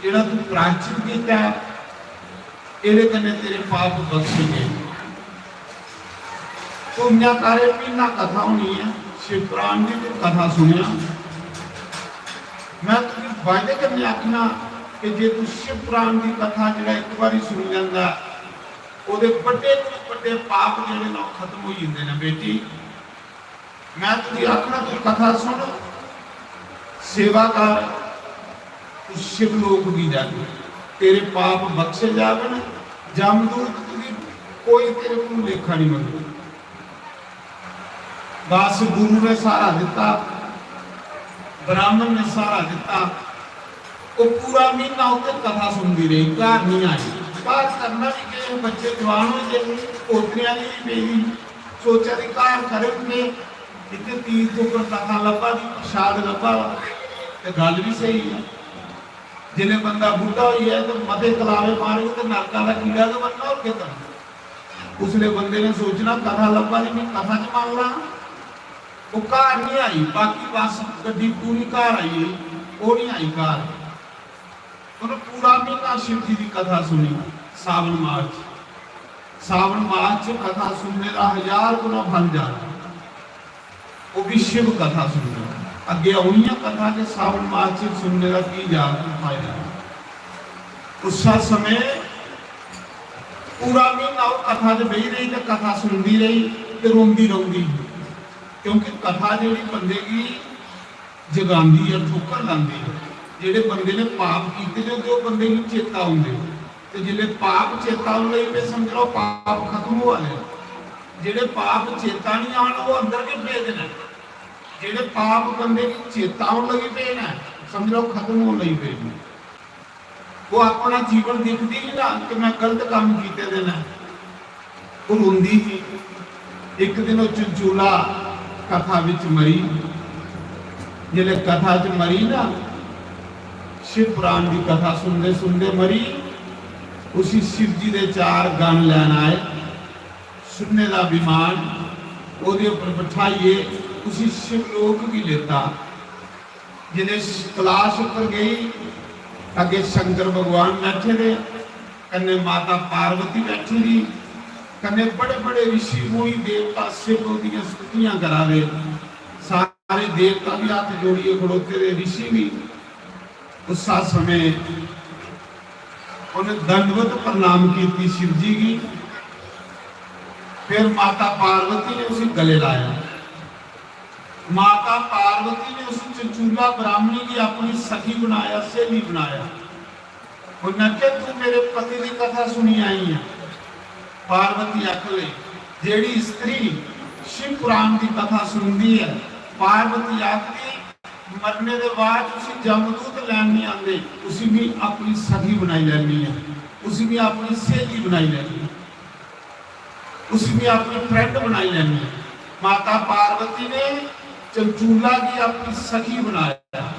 जेह्ड़ा तू प्रायश्चित कीता ऐ, एह्दे कन्नै तेरे पाप बख्शे गे। तू इ'यां कर, एह् म्हीना कथा होनी ऐ शिव पुराण दी, तू कथा सुनेआं। में तुगी वायदे कन्नै आखना कि जे तू शिव पुराण दी कथा जेह्ड़ा इक बारी सुनी लैंदा ऐ, ओह्दे बड्डे कोला बड्डे पाप जेह्ड़े न, ओह् खत्म होई जंदे न। बेटी, में तुगी आखना, तू कथा सुन, सेवा कर, तू शिवलोक गी जागी, तेरे पाप बख्शे जागन, जमदूत तुगी कोई तेरे कोल लेखा नहीं मंगू।" बस गुरु ने सहारा दिता, ब्राह्मण ने सहारा दिता। ओह् पूरा म्हीना उत्थै कथा सुनदी रेही, घर नहीं आई। घर करना भी केह्, बच्चे जवान होई गे, पोतरे आह्ली बी पेई, सोचा दी घर करन के, इत्थै तीर्थ उप्पर कथा लब्भा दी, प्रसाद लब्भा दा, ते गल्ल बी स्हेई ऐ। जिसलै बंदा बुड्ढा होई जाए ते मते कलावे मारग ते नरका दा कीड़ा गै बनना, होर केह् करना? उसलै बंदे ने सोचना, कथा लब्भा दी, में कथा च मन लां। ओह् घर नहीं आई, बाकी बस गड्डी पूरी घर आई गेई, ओह् नहीं आई घर। उन्हें पूरा म्हीना शिव जी की कथा सुनी। सावन मास च, सावन मास च कथा सुनने का हजार गुना फल ज्यादा। वो भी शिव कथा सुनने, अगे आनी है कथा के सावन मास च सुनने का की ज्यादा फायदा। उस समय पूरा महीना वो कथा च बेही रही ते कथा सुनदी रही ते रोंदी रौंदी, क्योंकि कथा जेह्ड़ी बंदे गी जगांदी ऐ, ठोकर लांदी ऐ। जेह्ड़े बंदे ने पाप कीते दे होंदे, ओह् बंदे गी चेता औंदे। ते जिसले पाप चेता औन लगी पे, समझ लो पाप खत्म होआ दे। जेह्ड़े पाप चेता नहीं आन, ओह् अंदर गै पेदे न। जेह्ड़े पाप बंदे गी चेता औन लगी पे न, समझ लो खत्म होन लगी पे न। वो अपना जीवन दिखदी ही ना कि मैं गलत काम कीते दे न। वो रोंदी ही। एक दिन वो चुलचुला कथा विच मरी। जिसले कथा च मरी ना, शिव पुराण की कथा सुनदे सुनदे मरी। उसी शिव जी दे चार गण लैन आए। सुन्ने दा विमान ओहदे उपर बठाइयै उसी शिवलोक गी लेता। जिसलै कैलाश उप्पर गई, अग्गें शंकर भगवान बैठे दे, कन्नै माता पार्वती बैठी दी, कन्नै बड़े बड़े ऋषि मुनि देवता शिव दियां स्तुतियां करा दे। सारे देवता भी हत्थ जोड़ियै खड़ोते दे, ऋषि भी। उस समय उन्हें दंडवत प्रणाम कीती शिव जी की। फिर माता पार्वती ने उसी गले लाया। माता पार्वती ने उस चंचूला ब्राह्मणी की अपनी सखी बनाया, सहेली बनाया। उन्हें आखेआ, "तू मेरे पति की कथा सुनी आई है।" पार्वती आखन लगी, जेड़ी स्त्री शिव पुराण की कथा सुनदी है, पार्वती आखदी, मरने दे बाद उसी जमदूत लैन नहीं आंदे, उसी भी अपनी सखी बनाई लैनी है, उसी भी अपनी सहेली बनाई लैनी है, उसी भी अपनी फ्रेंड बनाई लैनी है। माता पार्वती ने चंचूला की अपनी सखी बनाया,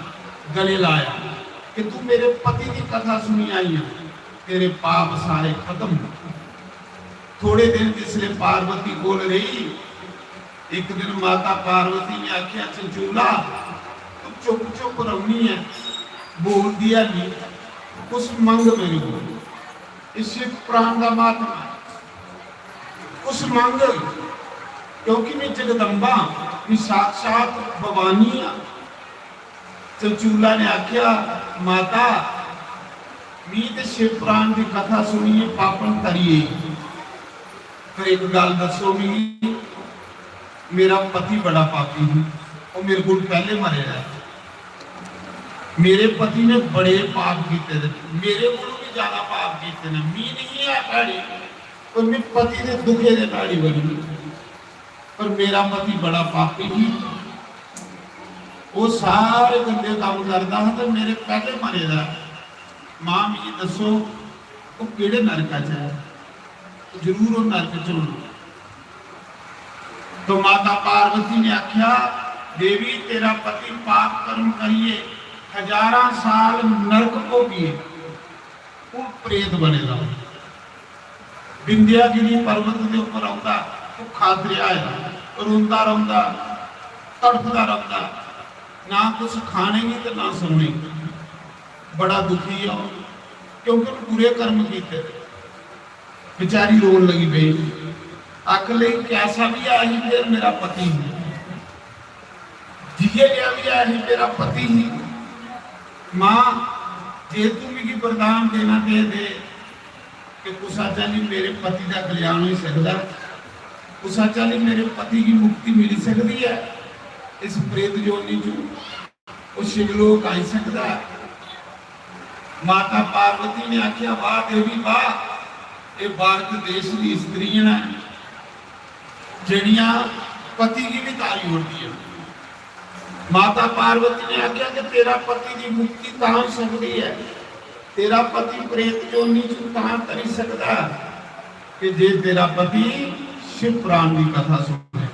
गले लाया कि तू मेरे पति की कथा सुनी आई है, तेरे पाप सारे खत्म। थोड़े दिन जिसले पार्वती कोल रही, एक दिन माता पार्वती ने आख्या, "चंचूला, तू चुप चुप रौहनी है, बोलदी है नहीं, कुछ मंग मेरे को।" इस शिव पुराण का महात्मा है। कुछ मंग, क्योंकि मैं जगदम्बा, मैं साक्षात भवानी हाँ। चंचूला ने आख्या, "माता, मी ते शिव पुराण की कथा सुनिए पापन तरिए, पर एक गल दसो मिगी, मेरा पति बड़ा पापी ही, वो मेरे को पहले मरे दा है। मेरे पति ने बड़े पाप कीते दे, मेरे कोलों भी ज्यादा पाप कीते ने। मी नहीं है भैड़ी, पर मैं पति दे दुखे दे भैड़ी बनी।" पर मेरा पति बड़ा पापी ही, वो सारे गंदे काम करदा हा ते मेरे पैह्ले मरे दा। मां, मिगी दस्सो, ओह् केह्ड़े नरका च ऐ? जरूर ओह् नरक च होना। तो माता पार्वती ने आख्या, देवी, तेरा पति पाप कर्म करिए हजारां साल नरक भोगिए, ओह् प्रेत बने दा। विंध्यागिरी पर्वत दे उप्पर औंदा, भुक्खा त्रेहाए दा, रोंदा रौंदा, तड़फदा रौंदा, ना कुछ खाने गी ते ना सोने गी। बड़ा दुखी ऐ ओह्, क्योंकि उन्नै बुरे कर्म कीते। बेचारी रोन लगी पेई। आखन लगी, कैसा भी ऐ ही, फिर मेरा पति ही, जिये गया भी ऐ ही, मेरा पति ही। मां, जे तू मिगी वरदान देना ते दे कि कुसा चाल्ली मेरे पति दा कल्याण होई सकदा, कुसा चाल्ली मेरे पति गी मुक्ति मिली सकदी ऐ इस प्रेत योनि चू, ओह् शिवलोक आई सकदा ऐ। माता पार्वती ने आख्या, वाह देवी वाह, ये भारत देश दी स्त्रियां न जेड़ियां पति गी भी तारी ओड़दियां। माता पार्वती ने आख्या कि तेरा पति दी मुक्ति तां होई सकदी ऐ, तेरा पति प्रेत योनि चू तां तरी सकदा ऐ कि जे तेरा पति शिव पुराण दी कथा सुने।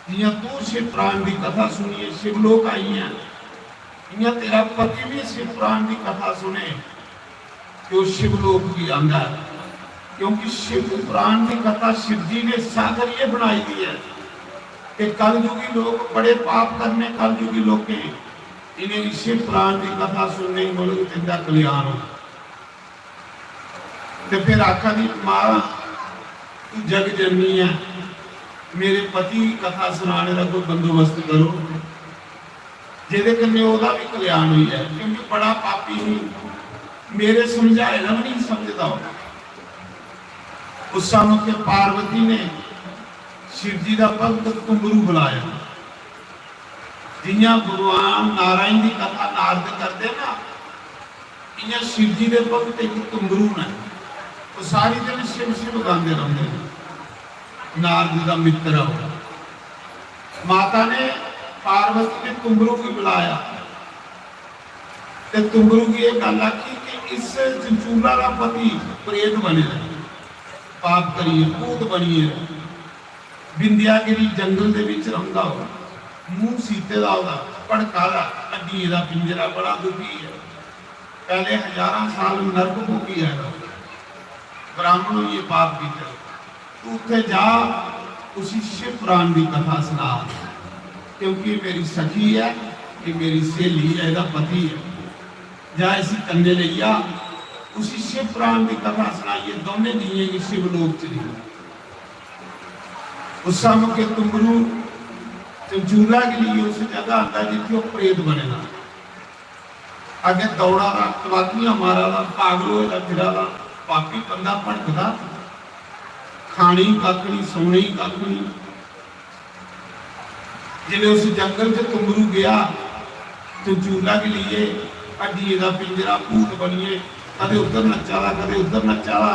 जियां तू शिव पुराण दी कथा सुनिए शिवलोक आई ऐ, इयां तेरा पति भी शिव पुराण दी कथा सुने कि ओह् शिवलोक गी आंदा ऐ। क्योंकि शिव पुराण दी कथा शिव जी ने इस्सा करियै बनाई दी ऐ कि कलयुगी लोक बड़े पाप करने, कलयुगी लोकें इ'नेंगी शिव पुराण दी कथा सुनने गी मिलग ते इं'दा कल्याण होग। ते फिर आखा दी, मां, तू जग जननी ऐ, मेरे पति गी कथा सनाने दा कोई बंदोबस्त करो, जेह्दे कन्नै ओह्दा बी कल्याण होई जाए, क्योंकि बड़ा पापी ही, मेरे समझाए दा बी नहीं समझदा ओह्। उस मौके पार्वती ने शिव जी दा भक्त कुंबरू बुलाया। जियां भगवान नारायण दी कथा नारद करदे ना, इयां शिव जी दे भक्त इक कुंबरू न, ओह् सारी दिन शिव शिव गांदे रौंह्दे न। नारद दा मित्तर ऐ ओह्। माता ने, पार्वती ने कुंबरू गी बुलाया ते कुंबरू गी एह् गल्ल आखी कि इस चंचूला दा पति प्रेत बने दा ऐ, पाप करियै भूत बनियै विंध्यागिरी जंगल दे बिच रौंह्दा ओह्, मूंह सीते दा ओह्दा, भड़का दा, हड्डियें दा पिंजरा, बड़ा दुखी ऐ। पैह्ले हजारां साल नरक भोगी आए दा, ब्राह्मण होइयै पाप कीते। तू उत्थै जा, उसी शिव पुराण दी कथा सना, क्योंकि मेरी सखी ऐ, एह् मेरी स्हेली ऐ, एह्दा पति ऐ। जा इसी कन्नै लेई जा, उसी शिव पुराण दी कथा सनाइयै दौनें जीयें गी शिवलोक च लेई जा। उस मौके कुंबरू चंचूला गी लेइयै उस जगह आंदा जित्थै ओह् प्रेत बने दा। अग्गें दौड़ा दा, तबाकियां मारा दा, पागल होए दा फिरा दा, पापी बंदा भटकदा, खाने गी कक्ख निं, सौने गी कक्ख निं। जिसलै उस जंगल च कुंबरू गेआ, चंचूला गी लेइयै, हड्डियें दा पिंजरा, भूत बनियै, कदें उद्धर नच्चा दा, कदें उद्धर नच्चा दा।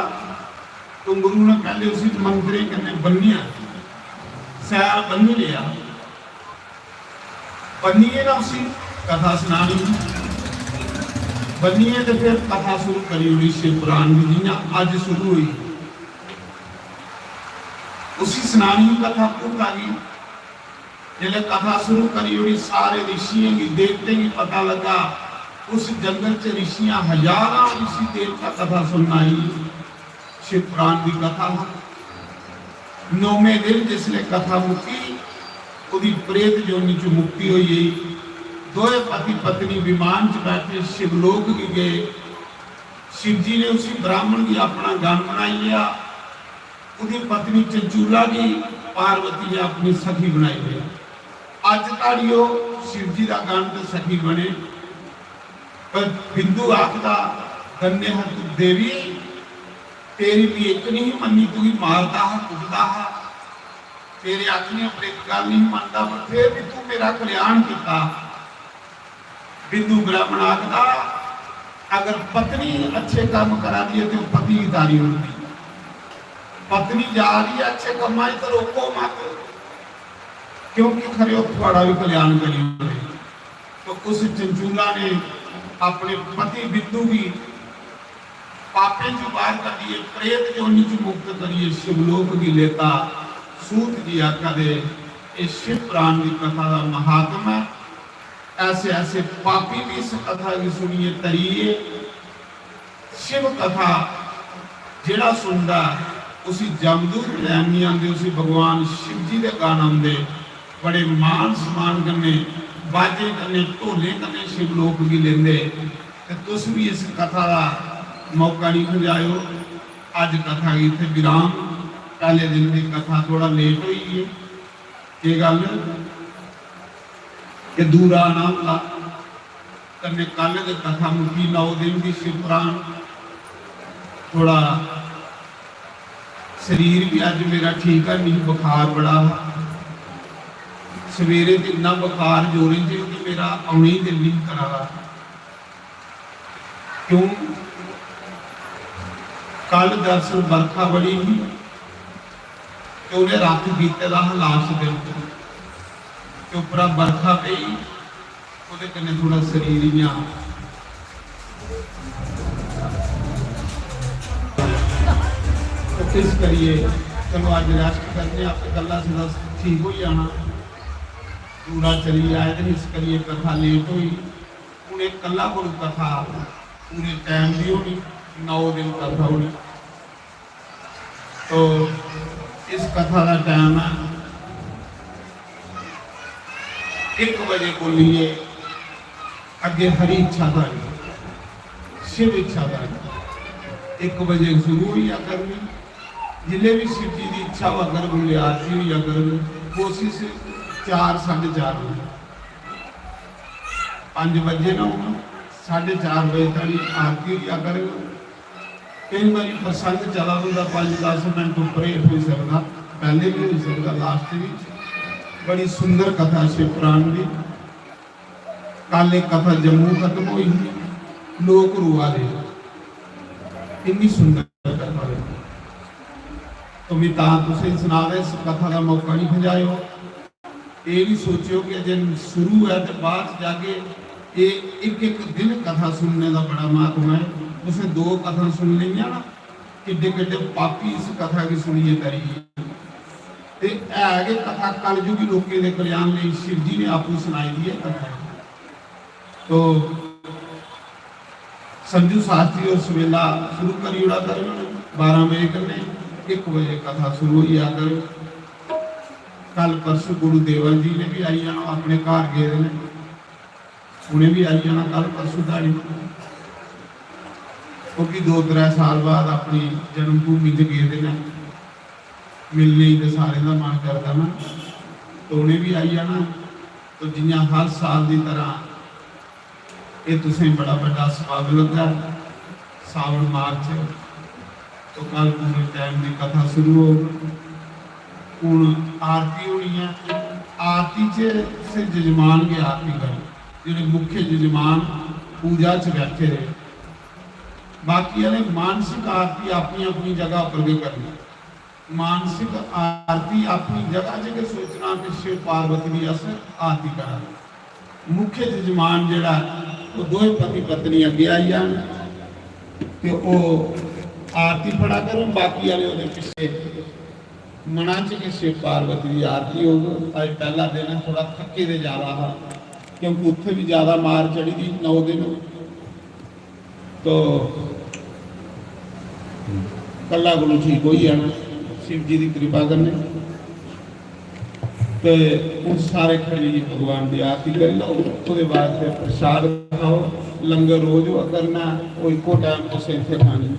कुंबरू ने पैह्ले उसी मंदरें कन्नै बन्नेआ, सैल बन्नी लेआ, बन्नियै ना उसी कथा सनानी, बन्नियै ते फिर कथा शुरू करी ओड़ी शिव पुराण दी, जियां अज्ज शुरू होई। उसी सनानी कथा भूता गी। जिसलै कथा शुरू करी ओड़ी, सारे ऋषियें गी, देवतें गी पता लगा। उस जंगल च ऋषियां हजारां ऋषि देवता कथा सुनन आई। शिव पुराण दी कथा हा। नौमें दिन जिसलै कथा मुक्की, ओह्दी प्रेत योनि च मुक्ति होई गेई। दोए पति पत्नी विमान च बैठे शिवलोक गी गए। शिव जी ने उसी ब्राह्मण गी अपना गण बनाई लेआ। ओह्दी पत्नी चंचूला गी पार्वती ने अपनी सखी बनाई लेआ। अज्ज धोड़ी ओह् शिव जी दा गण ते सखी बने। पर बिंदु आखदा, धन्य है तू देवी, तेरी भी इक नहीं मन्नी, तुगी मारदा हा, कुटदा हा, तेरे आखने पर इक गल्ल नहीं मनदा, पर फिर भी तू मेरा कल्याण किता। बिंदु ब्राह्मण आखदा, अगर पत्नी अच्छे काम करा दी है तो पति की तारी होती, पत्नी जा रही है अच्छे कमाई तो रोको मत, क्योंकि खरे ओह् थुआड़ा भी कल्याण करी ओड़े। तो उस चंचूला ने अपने पति बिंदु गी पापें च बाहर कड्ढियै प्रेत योनि च मुक्त करियै शिवलोक गी लेता। सूत जी आखा दे, एह् शिव पुराण दी कथा दा महात्म ऐ। ऐसे ऐसे पापी भी इस कथा गी सुनियै तरियै शिव कथा जेह्ड़ा सुनदा ऐ, उसी जमदूत लैन नहीं आंदे, उसी भगवान शिव जी दे गण आंदे। बड़े मान सम्मान कन्नै, बाजें कन्नै, ढोलें कन्नै शिवलोक गी लेंदे। ते तुस भी इस कथा दा मौका नहीं खंजाएओ। अज्ज कथा गी इत्थै विराम। पैह्ले दिन दी कथा थोह्ड़ा लेट होई गेई। केह् गल्ल? कि दूरा आना होंदा। कन्नै कल गै कथा मुक्की, नौ दिन दी शिव पुराण। थोड़ा शरीर बी अज्ज मेरा ठीक है नहीं, बुखार बड़ा हा। सवेरे ते इन्ना बुखार जोरें च कि मेरा औने ही दिल नहीं करा दा। क्यों? कल दरअसल बरखा बड़ी ही ते उ'नें रथ कीते दा हा लास्ट दिन, ते उप्परा बरखा पेई, ओह्दे कन्नै थोड़ा शरीर इ'यां, ते इस करियै चलो अज्ज रेस्ट करने आं, आपे कल्ला सदा ठीक होई जाना। दूरा चली आए ते इस करियै कथा लेट होई। हून इक कल्ला कोल कथा पूरे टाइम दी होनी, नौ दिन कथा होनी। तो इस कथा दा टाइम है इक बजे को लिए अगे हरी इच्छा धारी, शिव इच्छा धारी। इक बजे शुरू होई जा करनी, जिल्ले भी शिव जी दी इच्छा होआ करग, उल्ले आरती होई जा करग। कोशिश चार, साढ़े चार बजे, पंज बजे ना हून, साढ़े चार बजे तक आरती होई जा करग। कई बारी प्रसंग चला होंदा, पंज दस मिनट उप्पर हेठ होई सकदा, पैह्ले बी होई सकदा, लास्ट बी। बड़ी सुंदर कथा शिव पुराण दी। कल इक कथा जम्मू खत्म होई ही, लोक रोआ दे, इन्नी सुंदर कथा होई। तो मैं तां तुसें सना दा, इस कथा दा मौका नहीं खंजाएओ। एह् निं सोचेओ कि अजें शुरू ऐ ते बाद च जागे। एह् इक इक दिन कथा सुनने दा बड़ा म्हत्तव ऐ। तुसें दो कथा सुन लेइयां ना, किड्डे किड्डे पापी इस कथा गी सुनियै तरी गे। ते है गै कथा कलयुगी लोकें दे कल्याण लेई, शिव जी ने आपूं सनाई दी ऐ कथा। तो संजू शास्त्री होर सवेला शुरू करी ओड़ा करन, बारां बजे कन्नै, इक बजे कथा शुरू होई जा करन। कल परसों गुरु देवल जी ने भी आई जाना, अपने घर गेदे ने, उ'नें भी आई जाना कल परसों धाड़ी। ओह् भी दो त्रै साल बाद अपनी जन्मभूमि च गेदे ने, मिलने गी ते सारें दा मन करदा ना, तो उ'नें भी आई जाना। तो जियां हर साल दी तरह एह् तुसें बड़ा बड्डा सभाग लग्गा, सावन मार्च, तो कल पूरे टाइम दी कथा शुरू होग। हून आरती होनी ऐ, आरती च सिर्फ जजमान गै आरती करन, जेह्ड़े मुख्य जजमान पूजा च बैठे दे, बाकी आह्ले मानसिक आरती अपनी अपनी जगह उप्पर गै करनी। मानसिक आरती अपनी जगह च गै सोचना कि शिव पार्वती दी अस आरती करा दे। मुख्य जजमान जेह्ड़ा ऐ, ओह् दोए पति पत्नी अग्गें आई जान ते ओह् आरती फड़ा करन, बाकी आह्ले ओह्दे पिच्छे। मना च गै शिव पार्वती दी आरती होग। अज्ज पैह्ला दिन ऐ, थोह्ड़ा थक्के दे ज्यादा हा, क्योंकि उत्थै बी ज्यादा मार चढ़ी दी नौ दिन। तो कल्ला कोलू ठीक होई जाना शिव जी दी कृपा कन्नै। ते हून सारे खड़े होइयै भगवान दी आरती करी लैओ। ओह्दे बाद फिर प्रसाद खाओ। लंगर रोज होआ करना, ओह् इक्को टाइम तुसें इत्थै खानी।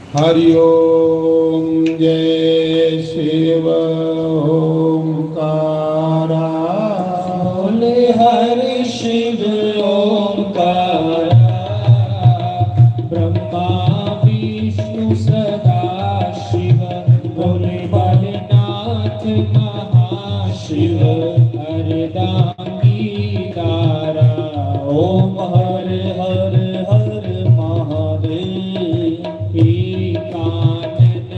हरि ओम जय शिव ओंकारा। बोले हरि शिव ओंकारा। ब्रह्मा विष्णु सदा शिव। बोले भोलेनाथ महाशिव। हरदा अंगीकारा। ओम हर हर हर महादेव। एकानन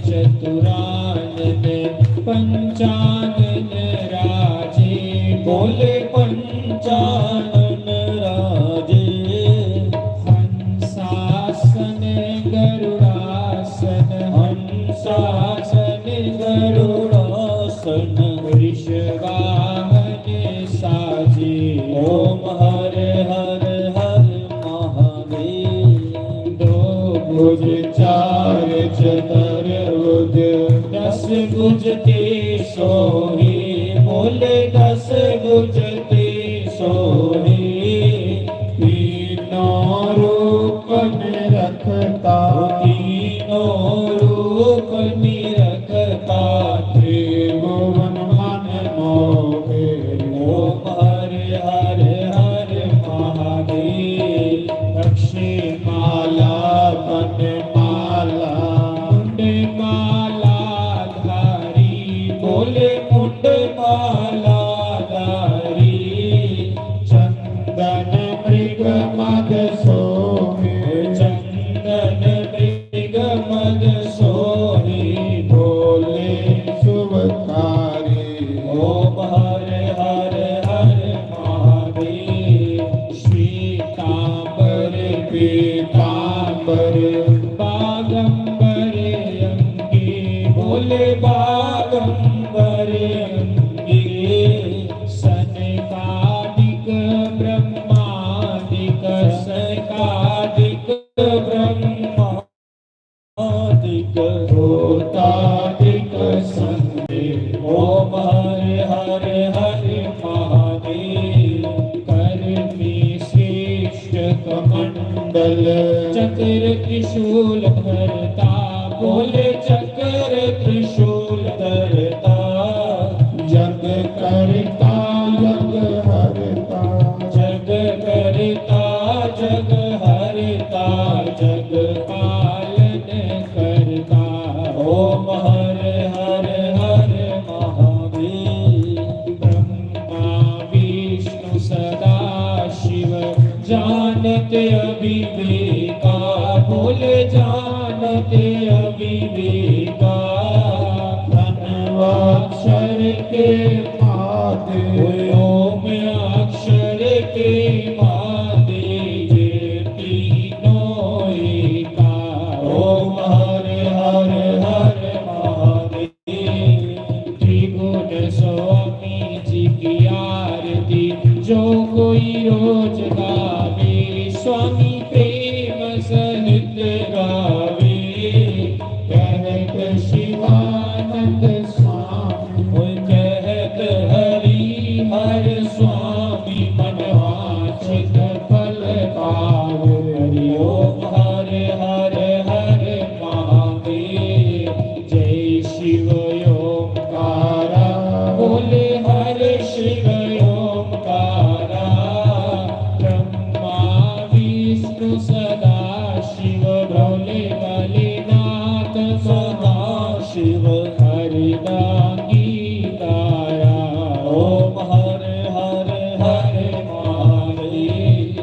चतुरानन पंचानन गरुड़ासन, हंसासन गरुड़ासन, वृषवाहन साजे। ओम हर हर हर महादेव। दो भुज चार चतुर्भुज, दस भुज ते सोही, बोले दस भुज ते सोही। तीनों रूप निरखता, तीनों रूप निरखता, त्रिभुवन मन मोहे। ओम हर हर हर महादेव। अक्षय माला पन माला, मुंड माला धारी, बोले मुंड माला धारी। चंदन मृग मद सोहे, चंदन मृग मद सोहे, बोले सुवकारी। ओम हर हर हर महादेव। श्वेतांबर पीतांबर बागंबर अंगी, बोले बागंबर अंगी। सनकादिक ब्रह्मादिक, सनकादिक ब्रह्मादिक भूतादिक संगे। ओम हर हर हर महादेव। कर में श्रेष्ठ कमंडल चक्र त्रिशूल धरता, बोले चक्र त्रिशूल धरता। जग करता जग हरता, जग करता जग हरता, जग पालन करता। ओम हर हर हर महादेव। ब्रह्मा विष्णु सदा शिव जानते अविवेका, बोले जानते अविवेका। धनवाक्षर के माते, ओम अक्षर के माते, ये तीनों एका। ओम हर हर हर महादेव। त्रिगुण स्वामी जी की आरती, जो कोई रोज गावे, स्वामी प्रेम सहित गावे। कहत शिवानंद स्वामी, ओए कहत हरि हर स्वामी, मनवांछित फल पावे। हरि ओम हर हर हर महादेव। जय शिव ओंकारा, बोले हर शिव ओंकारा। ब्रह्मा विष्णु सदा शिव, बोले भोलेनाथ सदा शिव, हरदांगी तारा। ओम हर हर हर महादेव।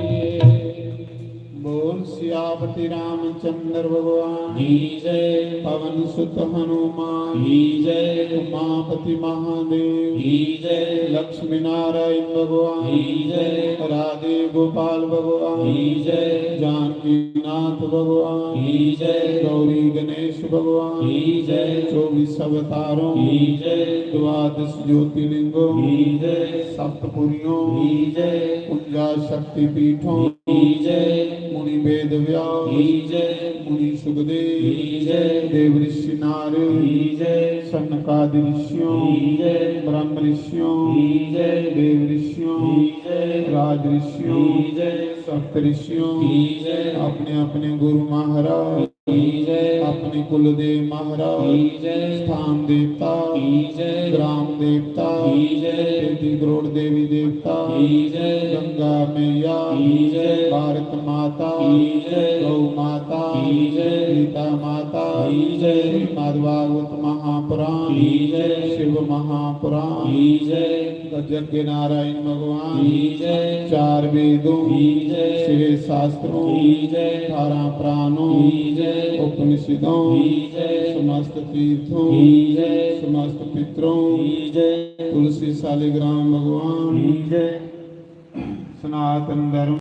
बोल सियापति रामचंद्र भगवान की जय। पवन सुत हनुमान की जय। उमापति महादेव की जय। लक्ष्मी नारायण भगवान की जय। राधे गोपाल भगवान की जय। जानकीनाथ भगवान की जय। गौरी गणेश भगवान की जय। चौबीस अवतारों की जय। द्वादश ज्योतिर्लिंगों की जय। सप्तपुरियों की जय। उनचास शक्ति पीठों की जय। मुनि वेद व्यास की जय। मुनि सुखदेव की जय। देव ऋषि नारद की जय। सनकादि ऋषियों की जय। ब्रह्म ऋषियों की जय। देव ऋषियों की जय। राज ऋषियों की जय। सप्त ऋषियों की जय। अपने अपने गुरु महाराज की जय। अपने कुलदेव महाराज की जय। स्थान देवता की जय। ग्राम देवता की जय। तेती करोड़ देवी देवता की जय। गंगा मैया की जय। भारत माता की जय। गौ माता की जय। गीता माता की जय। श्रीमद् भागवत महापुराण की जय। शिव महापुराण की जय। गजज्ञ नारायण भगवान की जय। चार वेदों की जय। छह शास्त्रों की जय। अठारह पुराणों की जय। उपनिषदों की जय। समस्त तीर्थों की जय। समस्त पितरों की जय। तुलसी शालिग्राम भगवान की जय। सनातन धर्म